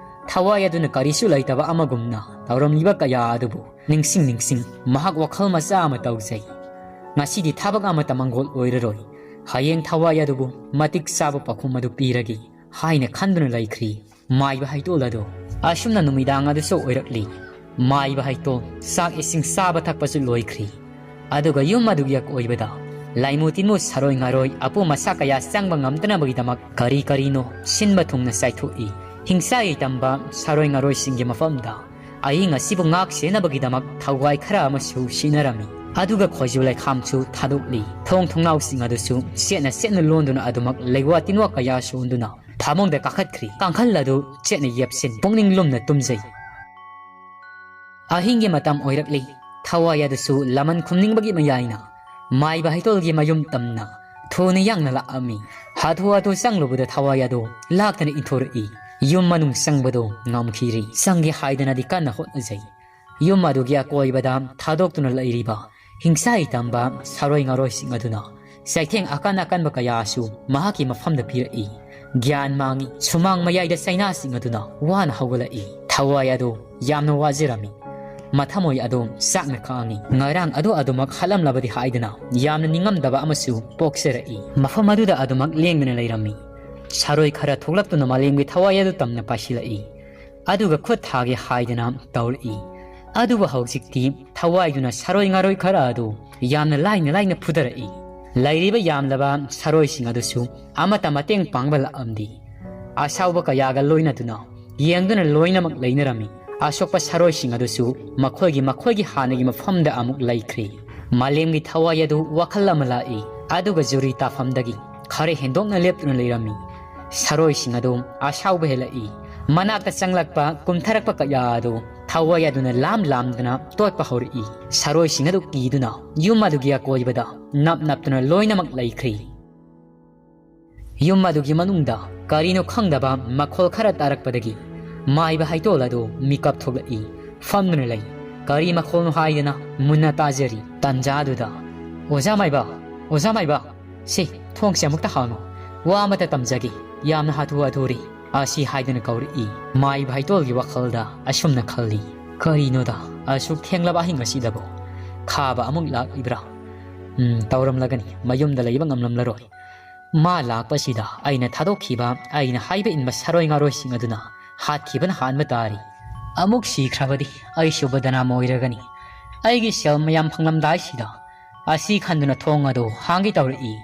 ꯊꯋꯥꯏ ꯑꯗꯨꯅ ꯀꯔꯤꯁꯨ ꯂꯩꯇꯕ ꯑꯃꯒꯨꯝꯅ ꯇꯧꯔꯝꯂꯤꯕ ꯀꯌꯥ ꯑꯗꯨꯕꯨ ꯅꯤꯡꯁꯤꯡ ꯅꯤꯡꯁꯤꯡ ꯃꯍꯥꯛ ꯋꯥꯈꯜ ꯃꯆꯥ ꯑꯃ ꯇꯧꯖꯩ꯫ ꯉꯁꯤꯗꯤ ꯊꯕꯛ ꯑꯃꯠꯇ ꯃꯪꯒꯣꯜ ꯑꯣꯏꯔꯔꯣꯏ꯫ ꯍꯌꯦꯡ ꯊꯋꯥꯏ ꯑꯗꯨꯕꯨ ꯃꯇꯤꯛ ꯆꯥꯕ ꯄꯥꯎꯈꯨꯝ ꯑꯗꯨ ꯄꯤꯔꯒꯦ ꯍꯥꯏꯅ ꯈꯟꯗꯨꯅ ꯂꯩꯈ꯭ꯔꯤ ꯃꯥꯏꯕ ꯍꯩꯇꯣꯜ ꯑꯗꯨ꯫ ꯑꯁꯨꯝꯅ ꯅꯨꯃꯤꯗꯥꯡ ꯑꯗꯨꯁꯨ ꯑꯣꯏꯔꯛꯂꯤ꯫ ꯃꯥꯏꯕ ꯍꯩꯇꯣꯜ ꯆꯥꯛ ꯏꯁꯤꯡ ꯆꯥꯕ ꯊꯛꯄꯁꯨ ꯂꯣꯏꯈ꯭ꯔꯤ꯫ ꯑꯗꯨꯒ ꯌꯨꯝ ꯑꯗꯨꯒꯤ ꯑꯀꯣꯏꯕꯗ ꯂꯥꯏꯃꯨ ꯇꯤꯟꯃꯨ, ꯁꯥꯔꯣꯏ ꯉꯥꯔꯣꯏ, ꯑꯄꯨ ꯃꯁꯥ ꯀꯌꯥ ꯆꯪꯕ ꯉꯝꯗꯅꯕꯒꯤꯗꯃꯛ ꯀꯔꯤ ꯀꯔꯤꯅꯣ ꯁꯤꯟꯕ ꯊꯨꯡꯅ ꯆꯥꯏꯊꯣꯛꯏ꯫ ꯍꯤꯡꯆꯥꯏ ꯇꯝꯕ ꯁꯥꯔꯣꯏ ꯉꯥꯔꯣꯏꯁꯤꯡꯒꯤ ꯃꯐꯝꯗ ꯑꯏꯪ ꯑꯁꯤꯕꯨ ꯉꯥꯛ ꯁꯦꯟꯅꯕꯒꯤꯗꯃꯛ ꯊꯧꯒꯥꯏ ꯈꯔ ꯑꯃꯁꯨ ꯁꯤꯖꯤꯟꯅꯔꯝꯃꯤ꯫ ꯑꯗꯨꯒ ꯈꯣꯏꯖꯨ ꯂꯩꯈꯥꯝꯁꯨ ꯊꯥꯗꯣꯛꯂꯤ꯫ ꯊꯣꯡ ꯊꯣꯡꯅꯥꯎꯁꯤꯡ ꯑꯗꯨꯁꯨ ꯆꯦꯠꯅ ꯆꯦꯠꯅ ꯂꯣꯟꯗꯨꯅ ꯑꯗꯨꯃꯛ ꯂꯩꯋꯥ ꯇꯤꯟꯋꯥ ꯀꯌꯥ ꯁꯣꯟꯗꯨꯅ ꯐꯃꯨꯡꯗ ꯀꯥꯈꯠꯈ꯭ꯔꯤ꯫ ꯀꯥꯡꯈꯜ ꯑꯗꯨ ꯆꯦꯠꯅ ꯌꯦꯞꯁꯤꯟ ꯄꯨꯛꯅꯤꯡ ꯂꯨꯝꯅ ꯇꯨꯝꯖꯩ꯫ ꯑꯍꯤꯡꯒꯤ ꯃꯇꯝ ꯑꯣꯏꯔꯛꯂꯤ꯫ ꯊꯋꯥꯏ ꯑꯗꯨꯁꯨ ꯂꯃꯟ ꯈꯨꯝꯅꯤꯡꯕꯒꯤ ꯃꯌꯥꯏꯅ ꯃꯥꯏꯕ ꯍꯩꯇꯣꯜꯒꯤ ꯃꯌꯨꯝ ꯇꯝꯅ ꯊꯨꯅ ꯌꯥꯡꯅ ꯂꯥꯛꯑꯝꯃꯤ꯫ ꯍꯥꯊꯨ ꯍꯥꯊꯨ ꯆꯪꯂꯨꯕꯗ ꯊꯋꯥꯏ ꯑꯗꯨ ꯂꯥꯛꯇꯅ ꯏꯟꯊꯣꯔꯛꯏ꯫ ꯌꯨꯝ ꯃꯅꯨꯡ ꯆꯪꯕꯗꯨ ꯉꯝꯈꯤꯔꯤ꯫ ꯆꯪꯒꯦ ꯍꯥꯏꯗꯅꯗꯤ ꯀꯟꯅ ꯍꯣꯠꯅꯖꯩ꯫ ꯌꯨꯝ ꯑꯗꯨꯒꯤ ꯑꯀꯣꯏꯕꯗ ꯊꯥꯗꯣꯛꯇꯨꯅ ꯂꯩꯔꯤꯕ ꯍꯤꯡꯁꯥꯏ ꯇꯝꯕ ꯁꯥꯔꯣꯏ ꯉꯥꯔꯣꯏꯁꯤꯡ ꯑꯗꯨꯅ ꯆꯩꯊꯦꯡ ꯑꯀꯟ ꯑꯀꯟꯕ ꯀꯌꯥꯁꯨ ꯃꯍꯥꯛꯀꯤ ꯃꯐꯝꯗ ꯄꯤꯔꯛꯏ꯫ ꯒ꯭ꯌꯥꯟ ꯃꯥꯡꯏ꯫ ꯁꯨꯃꯥꯡ ꯃꯌꯥꯏꯗ ꯆꯩꯅꯥꯁꯤꯡ ꯑꯗꯨꯅ ꯋꯥꯅ ꯍꯧꯒꯠꯂꯛꯏ꯫ ꯊꯋꯥꯏ ꯑꯗꯨ ꯌꯥꯝꯅ ꯋꯥꯖꯔꯝꯃꯤ꯫ ꯃꯊꯃꯣꯏ ꯑꯗꯨ ꯆꯥꯛꯅ ꯈꯥꯡꯏ꯫ ꯉꯔꯥꯡ ꯑꯗꯨ ꯑꯗꯨꯃꯛ ꯍꯥꯠꯂꯝꯂꯕꯗꯤ ꯍꯥꯏꯗꯅ ꯌꯥꯝꯅ ꯅꯤꯡꯉꯝꯗꯕ ꯑꯃꯁꯨ ꯄꯣꯛꯆꯔꯛꯏ꯫ ꯃꯐꯝ ꯑꯗꯨꯗ ꯑꯗꯨꯃꯛ ꯂꯦꯡꯗꯅ ꯂꯩꯔꯝꯃꯤ꯫ ꯁꯥꯔꯣꯏ ꯈꯔ ꯊꯣꯛꯂꯛꯇꯨꯅ ꯃꯥꯂꯦꯝꯒꯤ ꯊꯋꯥꯏ ꯑꯗꯨ ꯇꯝꯅ ꯄꯥꯏꯁꯤꯜꯂꯛꯏ꯫ ꯑꯗꯨꯒ ꯈꯨꯠ ꯊꯥꯒꯦ ꯍꯥꯏꯗꯅ ꯇꯧꯔꯛꯏ꯫ ꯑꯗꯨꯕꯨ ꯍꯧꯖꯤꯛꯇꯤ ꯊꯋꯥꯏꯗꯨꯅ ꯁꯥꯔꯣꯏ ꯉꯥꯔꯣꯏ ꯈꯔ ꯑꯗꯨ ꯌꯥꯝꯅ ꯂꯥꯏꯅ ꯂꯥꯏꯅ ꯐꯨꯊꯔꯛꯏ꯫ ꯂꯩꯔꯤꯕ ꯌꯥꯝꯂꯕ ꯁꯥꯔꯣꯏꯁꯤꯡ ꯑꯗꯨꯁꯨ ꯑꯃꯠꯇ ꯃꯇꯦꯡ ꯄꯥꯡꯕ ꯂꯥꯛꯂꯝꯗꯦ꯫ ꯑꯁꯥꯎꯕ ꯀꯌꯥꯒ ꯂꯣꯏꯅꯗꯨꯅ ꯌꯦꯡꯗꯨꯅ ꯂꯣꯏꯅꯃꯛ ꯂꯩꯅꯔꯝꯃꯤ꯫ ꯑꯁꯣꯛꯄ ꯁꯥꯔꯣꯏꯁꯤꯡ ꯑꯗꯨꯁꯨ ꯃꯈꯣꯏꯒꯤ ꯃꯈꯣꯏꯒꯤ ꯍꯥꯟꯅꯒꯤ ꯃꯐꯝꯗ ꯑꯃꯨꯛ ꯂꯩꯈ꯭ꯔꯦ꯫ ꯃꯥꯂꯦꯝꯒꯤ ꯊꯋꯥꯏ ꯑꯗꯨ ꯋꯥꯈꯜ ꯑꯃ ꯂꯥꯛꯏ꯫ ꯑꯗꯨꯒ ꯖꯨꯔꯤ ꯇꯥꯐꯝꯗꯒꯤ ꯈꯔ ꯍꯦꯟꯗꯣꯛꯅ ꯂꯦꯞꯇꯨꯅ ꯂꯩꯔꯝꯃꯤ꯫ ꯁꯥꯔꯣꯏꯁꯤꯡ ꯑꯗꯨ ꯑꯁꯥꯎꯕ ꯍꯦꯜꯂꯛꯏ꯫ ꯃꯅꯥꯛꯇ ꯆꯪꯂꯛꯄ, ꯀꯨꯝꯊꯔꯛꯄ ꯀꯌꯥ ꯑꯗꯨ ꯊꯋꯥꯏ ꯑꯗꯨꯅ ꯂꯥꯝ ꯂꯥꯝꯗꯨꯅ ꯇꯣꯠꯄ ꯍꯧꯔꯛꯏ꯫ ꯁꯥꯔꯣꯏꯁꯤꯡ ꯑꯗꯨ ꯀꯤꯗꯨꯅ ꯌꯨꯝ ꯑꯗꯨꯒꯤ ꯑꯀꯣꯏꯕꯗ ꯅꯞ ꯅꯞꯇꯨꯅ ꯂꯣꯏꯅꯃꯛ ꯂꯩꯈ꯭ꯔꯦ꯫ ꯌꯨꯝ ꯑꯗꯨꯒꯤ ꯃꯅꯨꯡꯗ ꯀꯔꯤꯅꯣ ꯈꯪꯗꯕ ꯃꯈꯣꯜ ꯈꯔ ꯇꯥꯔꯛꯄꯗꯒꯤ ꯃꯥꯏꯕ ꯍꯩꯇꯣꯜ ꯑꯗꯨ ꯃꯤꯀꯞ ꯊꯣꯛꯂꯛꯏ꯫ ꯐꯝꯗꯨꯅ ꯂꯩ꯫ ꯀꯔꯤ ꯃꯈꯣꯜꯅꯣ ꯍꯥꯏꯗꯅ ꯃꯨꯟꯅ ꯇꯥꯖꯔꯤ꯫ ꯇꯟꯖꯥꯗꯨꯗ, "ꯑꯣꯖꯥ ꯃꯥꯏꯕ, ꯑꯣꯖꯥ ꯃꯥꯏꯕ, ꯁꯤ ꯊꯣꯡꯁꯦ ꯑꯃꯨꯛꯇ ꯍꯥꯡꯉꯨ꯫ ꯋꯥ ꯑꯃꯇ ꯇꯝꯖꯒꯦ꯫ ꯌꯥꯝꯅ ꯍꯥꯊꯨ ꯍꯥꯊꯨꯔꯤ" ꯑꯁꯤ ꯍꯥꯏꯗꯨꯅ ꯀꯧꯔꯛꯏ꯫ ꯃꯥꯏꯕ ꯍꯩꯇꯣꯜꯒꯤ ꯋꯥꯈꯜꯗ ꯑꯁꯨꯝꯅ ꯈꯜꯂꯤ, "ꯀꯔꯤꯅꯣꯗ, ꯑꯁꯨꯛ ꯊꯦꯡꯂꯕ ꯑꯍꯤꯡ ꯑꯁꯤꯗꯕꯨ ꯈꯥꯕ ꯑꯃꯨꯛ ꯂꯥꯛꯂꯤꯕ꯭ꯔꯥ? ꯎꯝ, ꯇꯧꯔꯝꯂꯒꯅꯤ, ꯃꯌꯨꯝꯗ ꯂꯩꯕ ꯉꯝꯂꯝꯂꯔꯣꯏ꯫ ꯃꯥ ꯂꯥꯛꯄꯁꯤꯗ ꯑꯩꯅ ꯊꯥꯗꯣꯛꯈꯤꯕ, ꯑꯩꯅ ꯍꯥꯏꯕ ꯏꯟꯕ ꯁꯥꯔꯣꯏ ꯉꯥꯔꯣꯏꯁꯤꯡ ꯑꯗꯨꯅ ꯍꯥꯠꯈꯤꯕꯅ ꯍꯥꯟꯕ ꯇꯥꯔꯤ꯫ ꯑꯃꯨꯛ ꯁꯤꯈ꯭ꯔꯕꯗꯤ ꯑꯩꯁꯨ ꯕꯗꯅꯥꯝ ꯑꯣꯏꯔꯒꯅꯤ꯫ ꯑꯩꯒꯤ ꯁꯦꯜ ꯃꯌꯥꯝ ꯐꯪꯂꯝꯗꯥꯏꯁꯤꯗ" ꯑꯁꯤ ꯈꯟꯗꯨꯅ ꯊꯣꯡ ꯑꯗꯨ ꯍꯥꯡꯒꯦ ꯇꯧꯔꯛꯏ꯫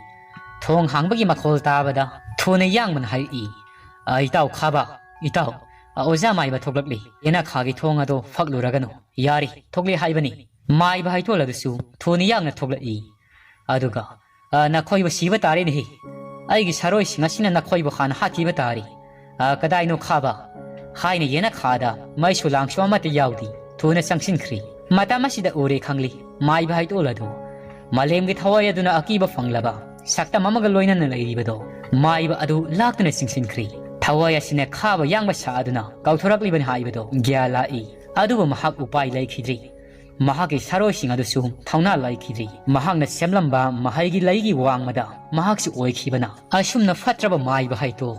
ꯊꯣꯡ ꯍꯥꯡꯕꯒꯤ ꯃꯈꯣꯜ ꯇꯥꯕꯗ ꯊꯨꯅ ꯌꯥꯡꯕꯅ ꯍꯥꯏꯔꯛꯏ, "ꯑ, ꯏꯇꯥꯎ ꯈꯥꯕ, ꯏꯇꯥꯎ, ꯑ, ꯑꯣꯖꯥ ꯃꯥꯏꯕ ꯊꯣꯛꯂꯛꯂꯤ꯫ ꯌꯦꯅꯈꯥꯒꯤ ꯊꯣꯡ ꯑꯗꯣ ꯐꯛꯂꯨꯔꯒꯅꯨ꯫ ꯌꯥꯔꯦ, ꯊꯣꯛꯂꯦ ꯍꯥꯏꯕꯅꯤ"꯫ ꯃꯥꯏꯕ ꯍꯩꯇꯣꯜ ꯑꯗꯨꯁꯨ ꯊꯨꯅ ꯌꯥꯡꯅ ꯊꯣꯛꯂꯛꯏ꯫ ꯑꯗꯨꯒ, "ꯑ, ꯅꯈꯣꯏꯕꯨ ꯁꯤꯕ ꯇꯥꯔꯦꯅꯦꯍꯦ꯫ ꯑꯩꯒꯤ ꯁꯥꯔꯣꯏꯁꯤꯡ ꯑꯁꯤꯅ ꯅꯈꯣꯏꯕꯨ ꯍꯥꯟꯅ ꯍꯥꯠꯈꯤꯕ ꯇꯥꯔꯦ꯫ ꯑ, ꯀꯗꯥꯏꯅꯣ ꯈꯥꯕ?" ꯍꯥꯏꯅ ꯌꯦꯅꯈꯥꯗ ꯃꯩꯁꯨ ꯂꯥꯡꯁꯨ ꯑꯃꯠꯇ ꯌꯥꯎꯗꯦ꯫ ꯊꯨꯅ ꯆꯪꯁꯤꯟꯈ꯭ꯔꯦ꯫ ꯃꯇꯝ ꯑꯁꯤꯗ ꯎꯔꯦ ꯈꯪꯂꯤ, ꯃꯥꯏꯕ ꯍꯩꯇꯣꯜ ꯑꯗꯨ ꯃꯥꯂꯦꯝꯒꯤ ꯊꯋꯥꯏ ꯑꯗꯨꯅ ꯑꯀꯤꯕ ꯐꯪꯂꯕ ꯁꯛꯇꯝ ꯑꯃꯒ ꯂꯣꯏꯅꯅ ꯂꯩꯔꯤꯕꯗꯣ꯫ ꯃꯥꯏꯕ ꯑꯗꯨ ꯂꯥꯛꯇꯨꯅ ꯆꯤꯡꯁꯤꯟꯈ꯭ꯔꯦ꯫ ꯊꯋꯥꯏ ꯑꯁꯤꯅ ꯈꯥꯕ ꯌꯥꯡꯕ ꯁꯥꯗꯨꯅ ꯀꯧꯊꯣꯔꯛꯂꯤꯕꯅꯤ ꯍꯥꯏꯕꯗꯣ ꯒ꯭ꯌꯥꯟ ꯂꯥꯛꯏ꯫ ꯑꯗꯨꯕꯨ ꯃꯍꯥꯛ ꯎꯄꯥꯏ ꯂꯩꯈꯤꯗ꯭ꯔꯤ꯫ ꯃꯍꯥꯛꯀꯤ ꯁꯥꯔꯣꯏꯁꯤꯡ ꯑꯗꯨꯁꯨ ꯊꯧꯅꯥ ꯂꯩꯈꯤꯗ꯭ꯔꯤ꯫ ꯃꯍꯥꯛꯅ ꯁꯦꯝꯂꯝꯕ ꯃꯍꯩꯒꯤ ꯂꯩꯒꯤ ꯋꯥꯡꯃꯗ ꯃꯍꯥꯛꯁꯨ ꯑꯣꯏꯈꯤꯕꯅ, ꯑꯁꯨꯝꯅ ꯐꯠꯇ꯭ꯔꯕ ꯃꯥꯏꯕ ꯍꯩꯇꯣꯜ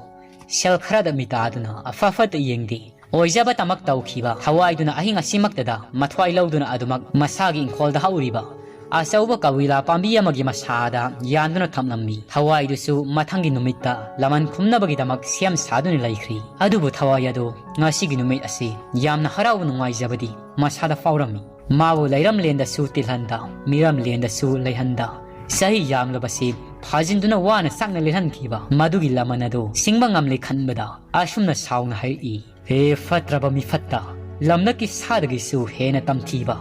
ꯁꯦꯜ ꯈꯔꯗ ꯃꯤꯇꯥꯗꯨꯅ ꯑꯐ ꯐꯠꯇ ꯌꯦꯡꯗꯦ꯫ ꯑꯣꯏꯖꯕ ꯇꯃꯛ ꯇꯧꯈꯤꯕ ꯊꯋꯥꯏꯗꯨꯅ ꯑꯍꯤꯡ ꯑꯁꯤꯃꯛꯇꯗ ꯃꯊ꯭ꯋꯥꯏ ꯂꯧꯗꯨꯅ ꯑꯗꯨꯃꯛ ꯃꯁꯥꯒꯤ ꯏꯪꯈꯣꯜꯗ ꯍꯧꯔꯤꯕ ꯑꯆꯧꯕ ꯀꯧꯕꯤꯂꯥ ꯄꯥꯝꯕꯤ ꯑꯃꯒꯤ ꯃꯁꯥꯗ ꯌꯥꯟꯗꯨꯅ ꯊꯝꯂꯝꯃꯤ꯫ ꯊꯋꯥꯏꯗꯨꯁꯨ ꯃꯊꯪꯒꯤ ꯅꯨꯃꯤꯠꯇ ꯂꯃꯟ ꯈꯨꯝꯅꯕꯒꯤꯗꯃꯛ ꯁꯦꯝ ꯁꯥꯗꯨꯅ ꯂꯩꯈ꯭ꯔꯤ꯫ ꯑꯗꯨꯕꯨ ꯊꯋꯥꯏ ꯑꯗꯨ ꯉꯁꯤꯒꯤ ꯅꯨꯃꯤꯠ ꯑꯁꯤ ꯌꯥꯝꯅ ꯍꯔꯥꯎꯕ ꯅꯨꯡꯉꯥꯏꯖꯕꯗꯤ ꯃꯁꯥꯗ ꯐꯥꯎꯔꯝꯃꯤ꯫ ꯃꯥꯕꯨ ꯂꯩꯔꯝꯂꯦꯟꯗꯁꯨ ꯇꯤꯜꯍꯟꯗ, ꯃꯤꯔꯝꯂꯦꯟꯗꯁꯨ ꯂꯩꯍꯟꯗ, ꯆꯍꯤ ꯌꯥꯝꯂꯕꯁꯤ ꯐꯥꯖꯤꯟꯗꯨꯅ ꯋꯥꯅ ꯁꯛꯅ ꯂꯦꯜꯍꯟꯈꯤꯕ ꯃꯗꯨꯒꯤ ꯂꯃꯟ ꯑꯗꯨ ꯁꯤꯡꯕ ꯉꯝꯂꯦ ꯈꯟꯕꯗ ꯑꯁꯨꯝꯅ ꯁꯥꯎꯅ ꯍꯥꯏꯔꯛꯏ, ꯍꯦ ꯐꯠꯇ꯭ꯔꯕ ꯃꯤꯐꯠꯇ, ꯂꯝꯂꯛꯀꯤ ꯁꯥꯗꯒꯤꯁꯨ ꯍꯦꯟꯅ ꯇꯝꯊꯤꯕ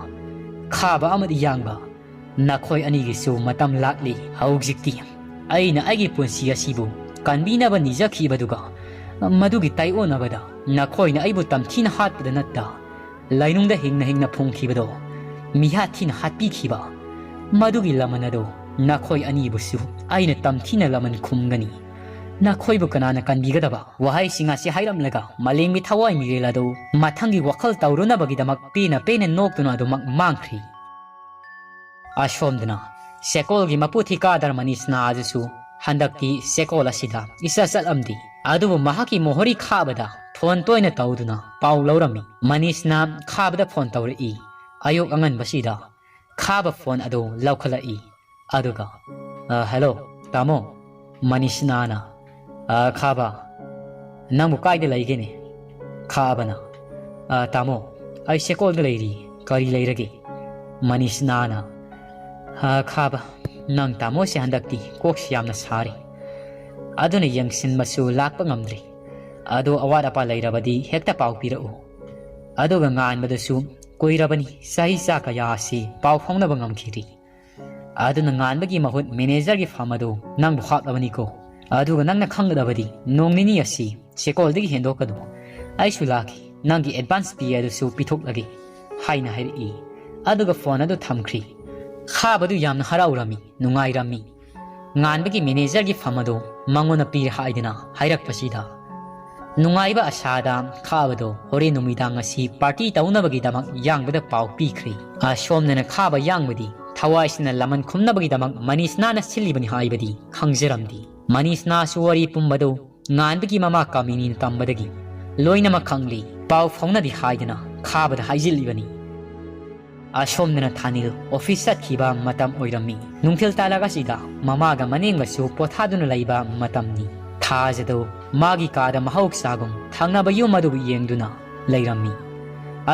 ꯈꯥꯕ ꯑꯃꯗꯤ ꯌꯥꯡꯕ ꯅꯈꯣꯏ ꯑꯅꯤꯒꯤꯁꯨ ꯃꯇꯝ ꯂꯥꯛꯂꯤ꯫ ꯍꯧꯖꯤꯛꯇꯤ ꯑꯩꯅ ꯑꯩꯒꯤ ꯄꯨꯟꯁꯤ ꯑꯁꯤꯕꯨ ꯀꯟꯕꯤꯅꯕ ꯅꯤꯖꯈꯤꯕꯗꯨꯒ ꯃꯗꯨꯒꯤ ꯇꯥꯏꯑꯣꯟꯅꯕꯗ ꯅꯈꯣꯏꯅ ꯑꯩꯕꯨ ꯇꯝꯊꯤꯅ ꯍꯥꯠꯄꯗ ꯅꯠꯇ ꯂꯥꯏꯅꯨꯡꯗ ꯍꯤꯡꯅ ꯍꯤꯡꯅ ꯐꯨꯝꯈꯤꯕꯗꯣ, ꯃꯤꯍꯥꯠ ꯊꯤꯅ ꯍꯥꯠꯄꯤꯈꯤꯕ ꯃꯗꯨꯒꯤ ꯂꯃꯟ ꯑꯗꯣ ꯅꯈꯣꯏ ꯑꯅꯤꯕꯨꯁꯨ ꯑꯩꯅ ꯇꯝꯊꯤꯅ ꯂꯃꯟ ꯈꯨꯝꯒꯅꯤ꯫ ꯅꯈꯣꯏꯕꯨ ꯀꯅꯥꯅ ꯀꯟꯕꯤꯒꯗꯕ? ꯋꯥꯍꯩꯁꯤꯡ ꯑꯁꯤ ꯍꯥꯏꯔꯝꯂꯒ ꯃꯥꯂꯦꯝꯒꯤ ꯊꯋꯥꯏ ꯃꯤꯔꯦꯜ ꯑꯗꯨ ꯃꯊꯪꯒꯤ ꯋꯥꯈꯜ ꯇꯧꯔꯨꯅꯕꯒꯤꯗꯃꯛ ꯄꯦꯟꯅ ꯄꯦꯟꯅ ꯅꯣꯛꯇꯨꯅ ꯑꯗꯨꯃꯛ ꯃꯥꯡꯈ꯭ꯔꯤ꯫ ꯑꯁꯣꯝꯗꯅ ꯁꯦꯀꯣꯜꯒꯤ ꯃꯄꯨ ꯊꯤꯀꯥꯗꯔ ꯃꯅꯤꯁꯅꯥ ꯑꯗꯨꯁꯨ ꯍꯟꯗꯛꯇꯤ ꯁꯦꯀꯣꯜ ꯑꯁꯤꯗ ꯏꯆꯠ ꯆꯠꯂꯝꯗꯦ꯫ ꯑꯗꯨꯕꯨ ꯃꯍꯥꯛꯀꯤ ꯃꯣꯍꯣꯔꯤ ꯈꯥꯕꯗ ꯐꯣꯟ ꯇꯣꯏꯅ ꯇꯧꯗꯨꯅ ꯄꯥꯎ ꯂꯧꯔꯝꯃꯤ꯫ ꯃꯅꯤꯁꯅꯥ ꯈꯥꯕꯗ ꯐꯣꯟ ꯇꯧꯔꯛꯏ꯫ ꯑꯌꯨꯛ ꯑꯉꯟꯕꯁꯤꯗ ꯈꯥꯕ ꯐꯣꯟ ꯑꯗꯨ ꯂꯧꯈꯠꯂꯛꯏ꯫ ꯑꯗꯨꯒ, "ꯑ, ꯍꯦꯜꯂꯣ, ꯇꯥꯃꯣ?" ꯃꯅꯤꯁꯅꯥꯅ, "ꯑ, ꯈꯥꯕ, ꯅꯪꯕꯨ ꯀꯥꯏꯗ ꯂꯩꯒꯦꯅꯦ?" ꯈꯥꯕꯅ, "ꯑ, ꯇꯥꯃꯣ, ꯑꯩ ꯁꯦꯀꯣꯜꯗ ꯂꯩꯔꯤ꯫ ꯀꯔꯤ ꯂꯩꯔꯒꯦ?" ꯃꯅꯤꯁꯅꯥꯅ, "ꯑ, ꯈꯥꯕ, ꯅꯪ ꯇꯥꯃꯣꯁꯦ ꯍꯟꯗꯛꯇꯤ ꯀꯣꯛꯁꯤ ꯌꯥꯝꯅ ꯁꯥꯔꯤ꯫ ꯑꯗꯨꯅ ꯌꯦꯡꯁꯤꯟꯕꯁꯨ ꯂꯥꯛꯄ ꯉꯝꯗ꯭ꯔꯤ꯫ ꯑꯗꯣ ꯑꯋꯥꯠ ꯑꯄꯥ ꯂꯩꯔꯕꯗꯤ ꯍꯦꯛꯇ ꯄꯥꯎ ꯄꯤꯔꯛꯎ꯫ ꯑꯗꯨꯒ ꯉꯥꯟꯕꯗꯁꯨ ꯀꯨꯏꯔꯕꯅꯤ, ꯆꯍꯤ ꯆꯥ ꯀꯌꯥ ꯑꯁꯤ ꯄꯥꯎ ꯐꯥꯎꯅꯕ ꯉꯝꯈꯤꯗ꯭ꯔꯤ꯫ ꯑꯗꯨꯅ ꯉꯥꯟꯕꯒꯤ ꯃꯍꯨꯠ ꯃꯦꯅꯦꯖꯔꯒꯤ ꯐꯝ ꯑꯗꯨ ꯅꯪꯕꯨ ꯍꯥꯞꯂꯕꯅꯤꯀꯣ꯫ ꯑꯗꯨꯒ ꯅꯪꯅ ꯈꯪꯒꯗꯕꯗꯤ ꯅꯣꯡ ꯅꯤꯅꯤ ꯑꯁꯤ ꯁꯦꯀꯣꯜꯗꯒꯤ ꯍꯦꯟꯗꯣꯛꯀꯅꯨ꯫ ꯑꯩꯁꯨ ꯂꯥꯛꯈꯤ, ꯅꯪꯒꯤ ꯑꯦꯗꯚꯥꯟꯁ ꯄꯤ ꯑꯗꯨꯁꯨ ꯄꯤꯊꯣꯛꯂꯒꯦ" ꯍꯥꯏꯅ ꯍꯥꯏꯔꯛꯏ꯫ ꯑꯗꯨꯒ ꯐꯣꯟ ꯑꯗꯨ ꯊꯝꯈ꯭ꯔꯤ꯫ ꯈꯥꯕꯗꯨ ꯌꯥꯝꯅ ꯍꯔꯥꯎꯔꯝꯃꯤ, ꯅꯨꯡꯉꯥꯏꯔꯝꯃꯤ꯫ ꯉꯥꯟꯕꯒꯤ ꯃꯦꯅꯦꯖꯔꯒꯤ ꯐꯝ ꯑꯗꯨ ꯃꯉꯣꯟꯗ ꯄꯤꯔꯦ ꯍꯥꯏꯗꯅ ꯍꯥꯏꯔꯛꯄꯁꯤꯗ ꯅꯨꯡꯉꯥꯏꯕ ꯑꯁꯥꯗ ꯈꯥꯕꯗꯣ ꯍꯣꯔꯦꯟ ꯅꯨꯃꯤꯗꯥꯡ ꯑꯁꯤ ꯄꯥꯔꯇꯤ ꯇꯧꯅꯕꯒꯤꯗꯃꯛ ꯌꯥꯡꯕꯗ ꯄꯥꯎ ꯄꯤꯈ꯭ꯔꯦ꯫ ꯑꯁꯣꯝꯗꯅ ꯈꯥꯕ ꯌꯥꯡꯕꯗꯤ ꯊꯋꯥꯏꯁꯤꯅ ꯂꯃꯟ ꯈꯨꯝꯅꯕꯒꯤꯗꯃꯛ ꯃꯅꯤꯁꯅꯥꯅ ꯁꯤꯜꯂꯤꯕꯅꯤ ꯍꯥꯏꯕꯗꯤ ꯈꯪꯖꯔꯝꯗꯦ꯫ ꯃꯅꯤꯁꯅꯥꯁꯨ ꯋꯥꯔꯤ ꯄꯨꯝꯕꯗꯨ ꯉꯥꯟꯕꯒꯤ ꯃꯃꯥ ꯀꯥꯃꯤꯅꯤꯅ ꯇꯝꯕꯗꯒꯤ ꯂꯣꯏꯅꯃꯛ ꯈꯪꯂꯤ꯫ ꯄꯥꯎ ꯐꯥꯎꯅꯗꯦ ꯍꯥꯏꯗꯅ ꯈꯥꯕꯗ ꯍꯥꯏꯖꯤꯜꯂꯤꯕꯅꯤ꯫ ꯑꯁꯣꯝꯗꯅ ꯊꯥꯅꯤꯜ ꯑꯣꯐꯤꯁ ꯆꯠꯈꯤꯕ ꯃꯇꯝ ꯑꯣꯏꯔꯝꯃꯤ꯫ ꯅꯨꯡꯊꯤꯜ ꯇꯥꯂꯛ ꯑꯁꯤꯗ ꯃꯃꯥꯒ ꯃꯅꯦꯝꯒꯁꯨ ꯄꯣꯊꯥꯗꯨꯅ ꯂꯩꯕ ꯃꯇꯝꯅꯤ꯫ ꯊꯥꯖꯗꯣ ꯃꯥꯒꯤ ꯀꯥꯗ ꯃꯍꯧꯁꯥꯒꯨꯝ ꯊꯪꯅꯕ ꯌꯨꯝ ꯑꯗꯨꯕꯨ ꯌꯦꯡꯗꯨꯅ ꯂꯩꯔꯝꯃꯤ꯫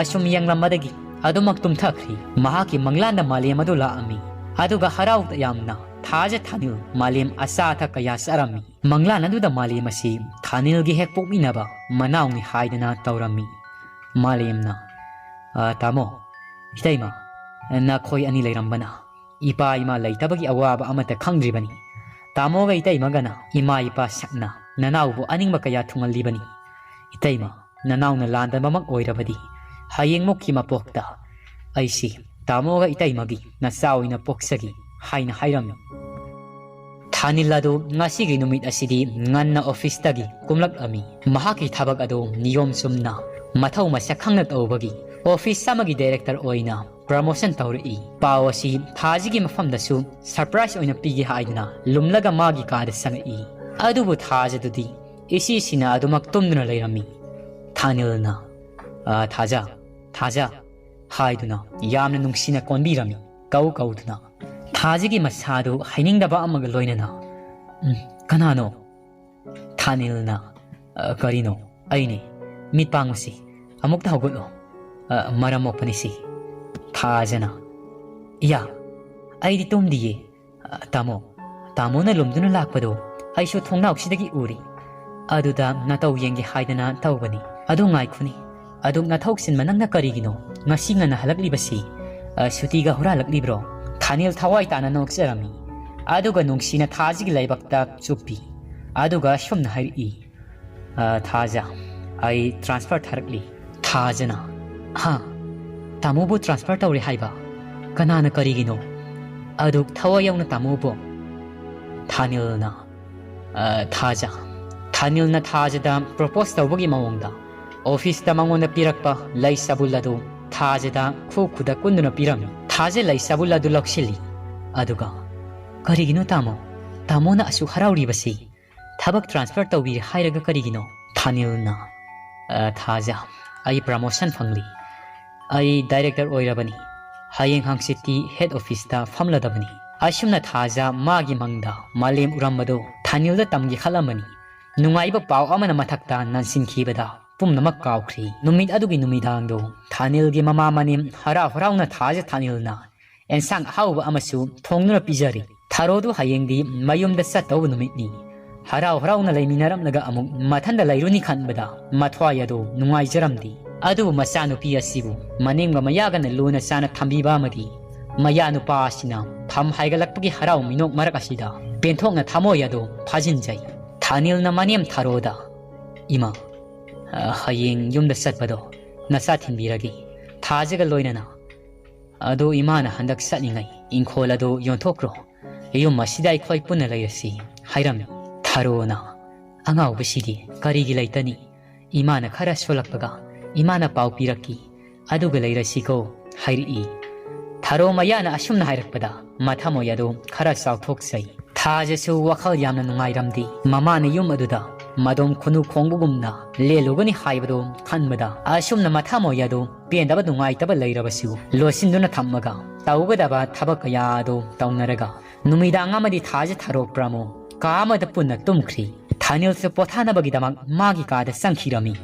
ꯑꯁꯨꯝ ꯌꯦꯡꯂꯝꯕꯗꯒꯤ ꯑꯗꯨꯃꯛ ꯇꯨꯝꯊꯈ꯭ꯔꯤ꯫ ꯃꯍꯥꯛꯀꯤ ꯃꯪꯂꯥꯟꯗ ꯃꯥꯂꯦꯝ ꯑꯗꯨ ꯂꯥꯛꯑꯝꯃꯤ꯫ ꯑꯗꯨꯒ ꯍꯔꯥꯎ ꯇꯌꯥꯝꯅ ꯊꯥꯖ ꯊꯥꯅꯤꯜ ꯃꯥꯂꯦꯝ ꯑꯆꯥ ꯑꯊꯛ ꯀꯌꯥ ꯆꯥꯔꯝꯃꯤ꯫ ꯃꯪꯂꯥꯟ ꯑꯗꯨꯗ ꯃꯥꯂꯦꯝ ꯑꯁꯤ ꯊꯥꯅꯤꯜꯒꯤ ꯍꯦꯛ ꯄꯣꯛꯃꯤꯟꯅꯕ ꯃꯅꯥꯎꯅꯤ ꯍꯥꯏꯗꯅ ꯇꯧꯔꯝꯃꯤ꯫ ꯃꯥꯂꯦꯝꯅ, "ꯑ, ꯇꯥꯃꯣ, ꯏꯇꯩꯃ, ꯅꯈꯣꯏ ꯑꯅꯤ ꯂꯩꯔꯝꯕꯅ ꯏꯄꯥ ꯏꯃꯥ ꯂꯩꯇꯕꯒꯤ ꯑꯋꯥꯕ ꯑꯃꯠꯇ ꯈꯪꯗ꯭ꯔꯤꯕꯅꯤ꯫ ꯇꯥꯃꯣꯒ ꯏꯇꯩꯃꯒꯅ ꯏꯃꯥ ꯏꯄꯥ ꯁꯛꯅ ꯅꯅꯥꯎꯕꯨ ꯑꯅꯤꯡꯕ ꯀꯌꯥ ꯊꯨꯡꯍꯜꯂꯤꯕꯅꯤ꯫ ꯏꯇꯩꯃ, ꯅꯅꯥꯎꯅ ꯂꯥꯟꯗꯕꯃꯛ ꯑꯣꯏꯔꯕꯗꯤ ꯍꯌꯦꯡꯃꯨꯛꯀꯤ ꯃꯄꯣꯛꯇ ꯑꯩꯁꯤ ꯇꯥꯃꯣꯒ ꯏꯇꯩꯃꯒꯤ ꯅꯆꯥ ꯑꯣꯏꯅ ꯄꯣꯛꯆꯒꯦ" ꯍꯥꯏꯅ ꯍꯥꯏꯔꯝꯃꯤ꯫ ꯊꯥꯅꯤꯜ ꯑꯗꯨ ꯉꯁꯤꯒꯤ ꯅꯨꯃꯤꯠ ꯑꯁꯤꯗꯤ ꯉꯟꯅ ꯑꯣꯐꯤꯁꯇꯒꯤ ꯀꯨꯝꯂꯛꯂꯝꯃꯤ꯫ ꯃꯍꯥꯛꯀꯤ ꯊꯕꯛ ꯑꯗꯨ ꯅꯤꯌꯣꯝ ꯆꯨꯝꯅ ꯃꯊꯧ ꯃꯁꯛ ꯈꯪꯅ ꯇꯧꯕꯒꯤ ꯑꯣꯐꯤꯁ ꯑꯃꯒꯤ ꯗꯥꯏꯔꯦꯛꯇꯔ ꯑꯣꯏꯅ ꯄ꯭ꯔꯃꯣꯁꯟ ꯇꯧꯔꯛꯏ꯫ ꯄꯥꯎ ꯑꯁꯤ ꯊꯥꯖꯒꯤ ꯃꯐꯝꯗꯁꯨ ꯁꯔꯄ꯭ꯔꯥꯏꯖ ꯑꯣꯏꯅ ꯄꯤꯒꯦ ꯍꯥꯏꯗꯨꯅ ꯂꯨꯝꯂꯒ ꯃꯥꯒꯤ ꯀꯥꯗ ꯆꯪꯉꯛꯏ꯫ ꯑꯗꯨꯕꯨ ꯊꯥꯖꯗꯨꯗꯤ ꯏꯁꯤꯁꯤꯅ ꯑꯗꯨꯃꯛ ꯇꯨꯝꯗꯨꯅ ꯂꯩꯔꯝꯃꯤ꯫ ꯊꯥꯅꯤꯜꯅ, "ꯑ, ꯊꯥꯖ, ꯊꯥꯖ" ꯍꯥꯏꯗꯨꯅ ꯌꯥꯝꯅ ꯅꯨꯡꯁꯤꯅ ꯀꯣꯟꯕꯤꯔꯝꯃꯤ, ꯀꯧ ꯀꯧꯗꯨꯅ꯫ ꯊꯥꯖꯒꯤ ꯃꯁꯥꯗꯨ ꯍꯩꯅꯤꯡꯗꯕ ꯑꯃꯒ ꯂꯣꯏꯅꯅ, "ꯎꯝ, ꯀꯅꯥꯅꯣ?" ꯊꯥꯅꯤꯜꯅ, "ꯑ, ꯀꯔꯤꯅꯣ? ꯑꯩꯅꯤ꯫ ꯃꯤꯠ ꯄꯥꯡꯉꯨꯁꯤ꯫ ꯑꯃꯨꯛꯇ ꯍꯧꯒꯠꯂꯣ꯫ ꯑ, ꯃꯔꯝ ꯃꯣꯛꯄꯅꯤ ꯁꯤ꯫" ꯊꯥꯖꯅ, "ꯏꯌꯥ, ꯑꯩꯗꯤ ꯇꯨꯝꯗꯤꯌꯦ꯫ ꯑ, ꯇꯥꯃꯣ, ꯇꯥꯃꯣꯅ ꯂꯨꯝꯗꯨꯅ ꯂꯥꯛꯄꯗꯣ ꯑꯩꯁꯨ ꯊꯣꯡꯅꯥꯎꯁꯤꯗꯒꯤ ꯎꯔꯤ꯫ ꯑꯗꯨꯗ ꯅꯇꯧ ꯌꯦꯡꯒꯦ ꯍꯥꯏꯗꯅ ꯇꯧꯕꯅꯤ꯫ ꯑꯗꯨ ꯉꯥꯏꯈꯣꯅꯦ꯫ ꯑꯗꯨꯛ ꯅꯊꯧ ꯆꯤꯟꯕ ꯅꯪꯅ ꯀꯔꯤꯒꯤꯅꯣ ꯉꯁꯤ ꯉꯟꯅ ꯍꯜꯂꯛꯂꯤꯕꯁꯤ? ꯑ, ꯁꯨꯇꯤꯒ ꯍꯨꯔꯥꯜꯂꯛꯂꯤꯕ꯭ꯔꯣ?" ꯊꯥꯅꯤꯜ ꯊꯋꯥꯏ ꯇꯥꯅ ꯅꯣꯛꯆꯔꯝꯃꯤ꯫ ꯑꯗꯨꯒ ꯅꯨꯡꯁꯤꯅ ꯊꯥꯖꯒꯤ ꯂꯥꯏꯕꯛꯇ ꯆꯨꯞꯄꯤ꯫ ꯑꯗꯨꯒ ꯑꯁꯨꯝꯅ ꯍꯥꯏꯔꯛꯏ, "ꯑ, ꯊꯥꯖ, ꯑꯩ ꯇ꯭ꯔꯥꯟꯁꯐꯔ ꯊꯥꯔꯛꯂꯤ꯫" ꯊꯥꯖꯅ, "ꯍꯥ? ꯇꯥꯃꯣꯕꯨ ꯇ꯭ꯔꯥꯟꯁꯐꯔ ꯇꯧꯔꯦ ꯍꯥꯏꯕ? ꯀꯅꯥꯅ, ꯀꯔꯤꯒꯤꯅꯣ? ꯑꯗꯨꯛ ꯊꯋꯥꯏ ꯌꯥꯎꯅ ꯇꯥꯃꯣꯕꯨ?" ꯊꯥꯅꯤꯜꯅ, "ꯑ, ꯊꯥꯖ꯫" ꯊꯥꯅꯤꯜꯅ ꯊꯥꯖꯗ ꯄ꯭ꯔꯣꯄꯣꯁ ꯇꯧꯕꯒꯤ ꯃꯑꯣꯡꯗ ꯑꯣꯐꯤꯁꯇ ꯃꯉꯣꯟꯗ ꯄꯤꯔꯛꯄ ꯂꯩ ꯆꯕꯨꯜ ꯑꯗꯨ ꯊꯥꯖꯗ ꯈꯨ ꯈꯨꯗ ꯀꯨꯟꯗꯨꯅ ꯄꯤꯔꯝꯃꯤ꯫ ꯊꯥꯖ ꯂꯩ ꯆꯕꯨꯜ ꯑꯗꯨ ꯂꯧꯁꯤꯜꯂꯤ꯫ ꯑꯗꯨꯒ, "ꯀꯔꯤꯒꯤꯅꯣ ꯇꯥꯃꯣ? ꯇꯥꯃꯣꯅ ꯑꯁꯨꯛ ꯍꯔꯥꯎꯔꯤꯕꯁꯤ? ꯊꯕꯛ ꯇ꯭ꯔꯥꯟꯁꯐꯔ ꯇꯧꯕꯤꯔꯦ ꯍꯥꯏꯔꯒ ꯀꯔꯤꯒꯤꯅꯣ?" ꯊꯥꯅꯤꯜꯅ, "ꯑ, ꯊꯥꯖ, ꯑꯩ ꯄ꯭ꯔꯃꯣꯁꯟ ꯐꯪꯂꯤ꯫ ꯑꯩ ꯗꯥꯏꯔꯦꯛꯇꯔ ꯑꯣꯏꯔꯕꯅꯤ꯫ ꯍꯌꯦꯡ ꯍꯪꯆꯤꯠꯇꯤ ꯍꯦꯗ ꯑꯣꯐꯤꯁꯇ ꯐꯝꯂꯗꯕꯅꯤ꯫" ꯑꯁꯨꯝꯅ ꯊꯥꯖ ꯃꯥꯒꯤ ꯃꯪꯗ ꯃꯥꯂꯦꯝ ꯎꯔꯝꯕꯗꯨ ꯊꯥꯅꯤꯜꯗ ꯇꯝꯒꯦ ꯈꯜꯂꯝꯕꯅꯤ꯫ ꯅꯨꯡꯉꯥꯏꯕ ꯄꯥꯎ ꯑꯃꯅ ꯃꯊꯛꯇ ꯅꯟꯁꯤꯟꯈꯤꯕꯗ ꯄꯨꯝꯅꯃꯛ ꯀꯥꯎꯈ꯭ꯔꯤ꯫ ꯅꯨꯃꯤꯠ ꯑꯗꯨꯒꯤ ꯅꯨꯃꯤꯗꯥꯡꯗꯨ ꯊꯥꯅꯤꯜꯒꯤ ꯃꯃꯥ ꯃꯅꯦꯝ ꯍꯔꯥꯎ ꯍꯔꯥꯎꯅ ꯊꯥꯖ ꯊꯥꯅꯤꯜꯅ ꯑꯦꯟꯁꯥꯡ ꯑꯍꯥꯎꯕ ꯑꯃꯁꯨ ꯊꯣꯡꯗꯨꯅ ꯄꯤꯖꯔꯤ꯫ ꯊꯥꯔꯣꯗꯨ ꯍꯌꯦꯡꯗꯤ ꯃꯌꯨꯝꯗ ꯆꯠꯇꯧꯕ ꯅꯨꯃꯤꯠꯅꯤ꯫ ꯍꯔꯥꯎ ꯍꯔꯥꯎꯅ ꯂꯩꯃꯤꯟꯅꯔꯝꯂꯒ ꯑꯃꯨꯛ ꯃꯊꯟꯗ ꯂꯩꯔꯨꯅꯤ ꯈꯟꯕꯗ ꯃꯊ꯭ꯋꯥꯏ ꯑꯗꯨ ꯅꯨꯡꯉꯥꯏꯖꯔꯝꯗꯦ꯫ ꯑꯗꯨꯕꯨ ꯃꯆꯥꯅꯨꯄꯤ ꯑꯁꯤꯕꯨ ꯃꯅꯦꯝꯒ ꯃꯌꯥꯒꯅ ꯂꯨꯅ ꯆꯥꯅ ꯊꯝꯕꯤꯕ ꯑꯃꯗꯤ ꯃꯌꯥ ꯅꯨꯄꯥ ꯑꯁꯤꯅ ꯐꯝ ꯍꯥꯏꯒꯠꯂꯛꯄꯒꯤ ꯍꯔꯥꯎ ꯃꯤꯅꯣꯛ ꯃꯔꯛ ꯑꯁꯤꯗ ꯄꯦꯟꯊꯣꯛꯅ ꯊꯃꯣꯏ ꯑꯗꯨ ꯐꯥꯖꯤꯟꯖꯩ꯫ ꯊꯥꯅꯤꯜꯅ ꯃꯅꯦꯝ ꯊꯥꯔꯣꯗ, "ꯏꯃꯥ, ꯑ, ꯍꯌꯦꯡ ꯌꯨꯝꯗ ꯆꯠꯄꯗꯣ ꯅꯆꯥ ꯊꯤꯟꯕꯤꯔꯒꯦ, ꯊꯥꯖꯒ ꯂꯣꯏꯅꯅ꯫ ꯑꯗꯣ ꯏꯃꯥꯅ ꯍꯟꯗꯛ ꯆꯠꯂꯤꯉꯩ ꯏꯪꯈꯣꯜ ꯑꯗꯣ ꯌꯣꯟꯊꯣꯛꯈ꯭ꯔꯣ, ꯌꯨꯝ ꯑꯁꯤꯗ ꯑꯩꯈꯣꯏ ꯄꯨꯟꯅ ꯂꯩꯔꯁꯤ" ꯍꯥꯏꯔꯝꯃꯤ꯫ ꯊꯥꯔꯣꯅ, "ꯑꯉꯥꯎꯕꯁꯤꯗꯤ ꯀꯔꯤꯒꯤ ꯂꯩꯇꯅꯤ? ꯏꯃꯥꯅ ꯈꯔ ꯁꯣꯜꯂꯛꯄꯒ ꯏꯃꯥꯅ ꯄꯥꯎ ꯄꯤꯔꯛꯈꯤ, ꯑꯗꯨꯒ ꯂꯩꯔꯁꯤꯀꯣ" ꯍꯥꯏꯔꯛꯏ꯫ ꯊꯥꯔꯣ ꯃꯌꯥꯅ ꯑꯁꯨꯝꯅ ꯍꯥꯏꯔꯛꯄꯗ ꯃꯊꯃꯣꯏ ꯑꯗꯨ ꯈꯔ ꯆꯥꯎꯊꯣꯛꯆꯩ꯫ ꯊꯥꯖꯁꯨ ꯋꯥꯈꯜ ꯌꯥꯝꯅ ꯅꯨꯡꯉꯥꯏꯔꯝꯗꯦ꯫ ꯃꯃꯥꯅ ꯌꯨꯝ ꯑꯗꯨꯗ ꯃꯗꯣꯝ ꯈꯨꯅꯨ ꯈꯣꯡꯕꯒꯨꯝꯅ ꯂꯦꯜꯂꯨꯒꯅꯤ ꯍꯥꯏꯕꯗꯨ ꯈꯟꯕꯗ ꯑꯁꯨꯝꯅ ꯃꯊꯃꯣꯏ ꯑꯗꯨ ꯄꯦꯟꯗꯕ ꯅꯨꯡꯉꯥꯏꯇꯕ ꯂꯩꯔꯕꯁꯨ ꯂꯣꯠꯁꯤꯟꯗꯨꯅ ꯊꯝꯃꯒ ꯇꯧꯒꯗꯕ ꯊꯕꯛ ꯀꯌꯥ ꯑꯗꯨ ꯇꯧꯅꯔꯒ ꯅꯨꯃꯤꯗꯥꯡ ꯑꯃꯗꯤ ꯊꯥꯖ ꯊꯥꯔꯣ ꯄ꯭ꯔꯃꯣ ꯀꯥ ꯑꯃꯗ ꯄꯨꯟꯅ ꯇꯨꯝꯈ꯭ꯔꯤ꯫ ꯊꯥꯅꯤꯜꯁꯨ ꯄꯣꯊꯥꯅꯕꯒꯤꯗꯃꯛ ꯃꯥꯒꯤ ꯀꯥꯗ ꯆꯪꯈꯤꯔꯝꯃꯤ꯫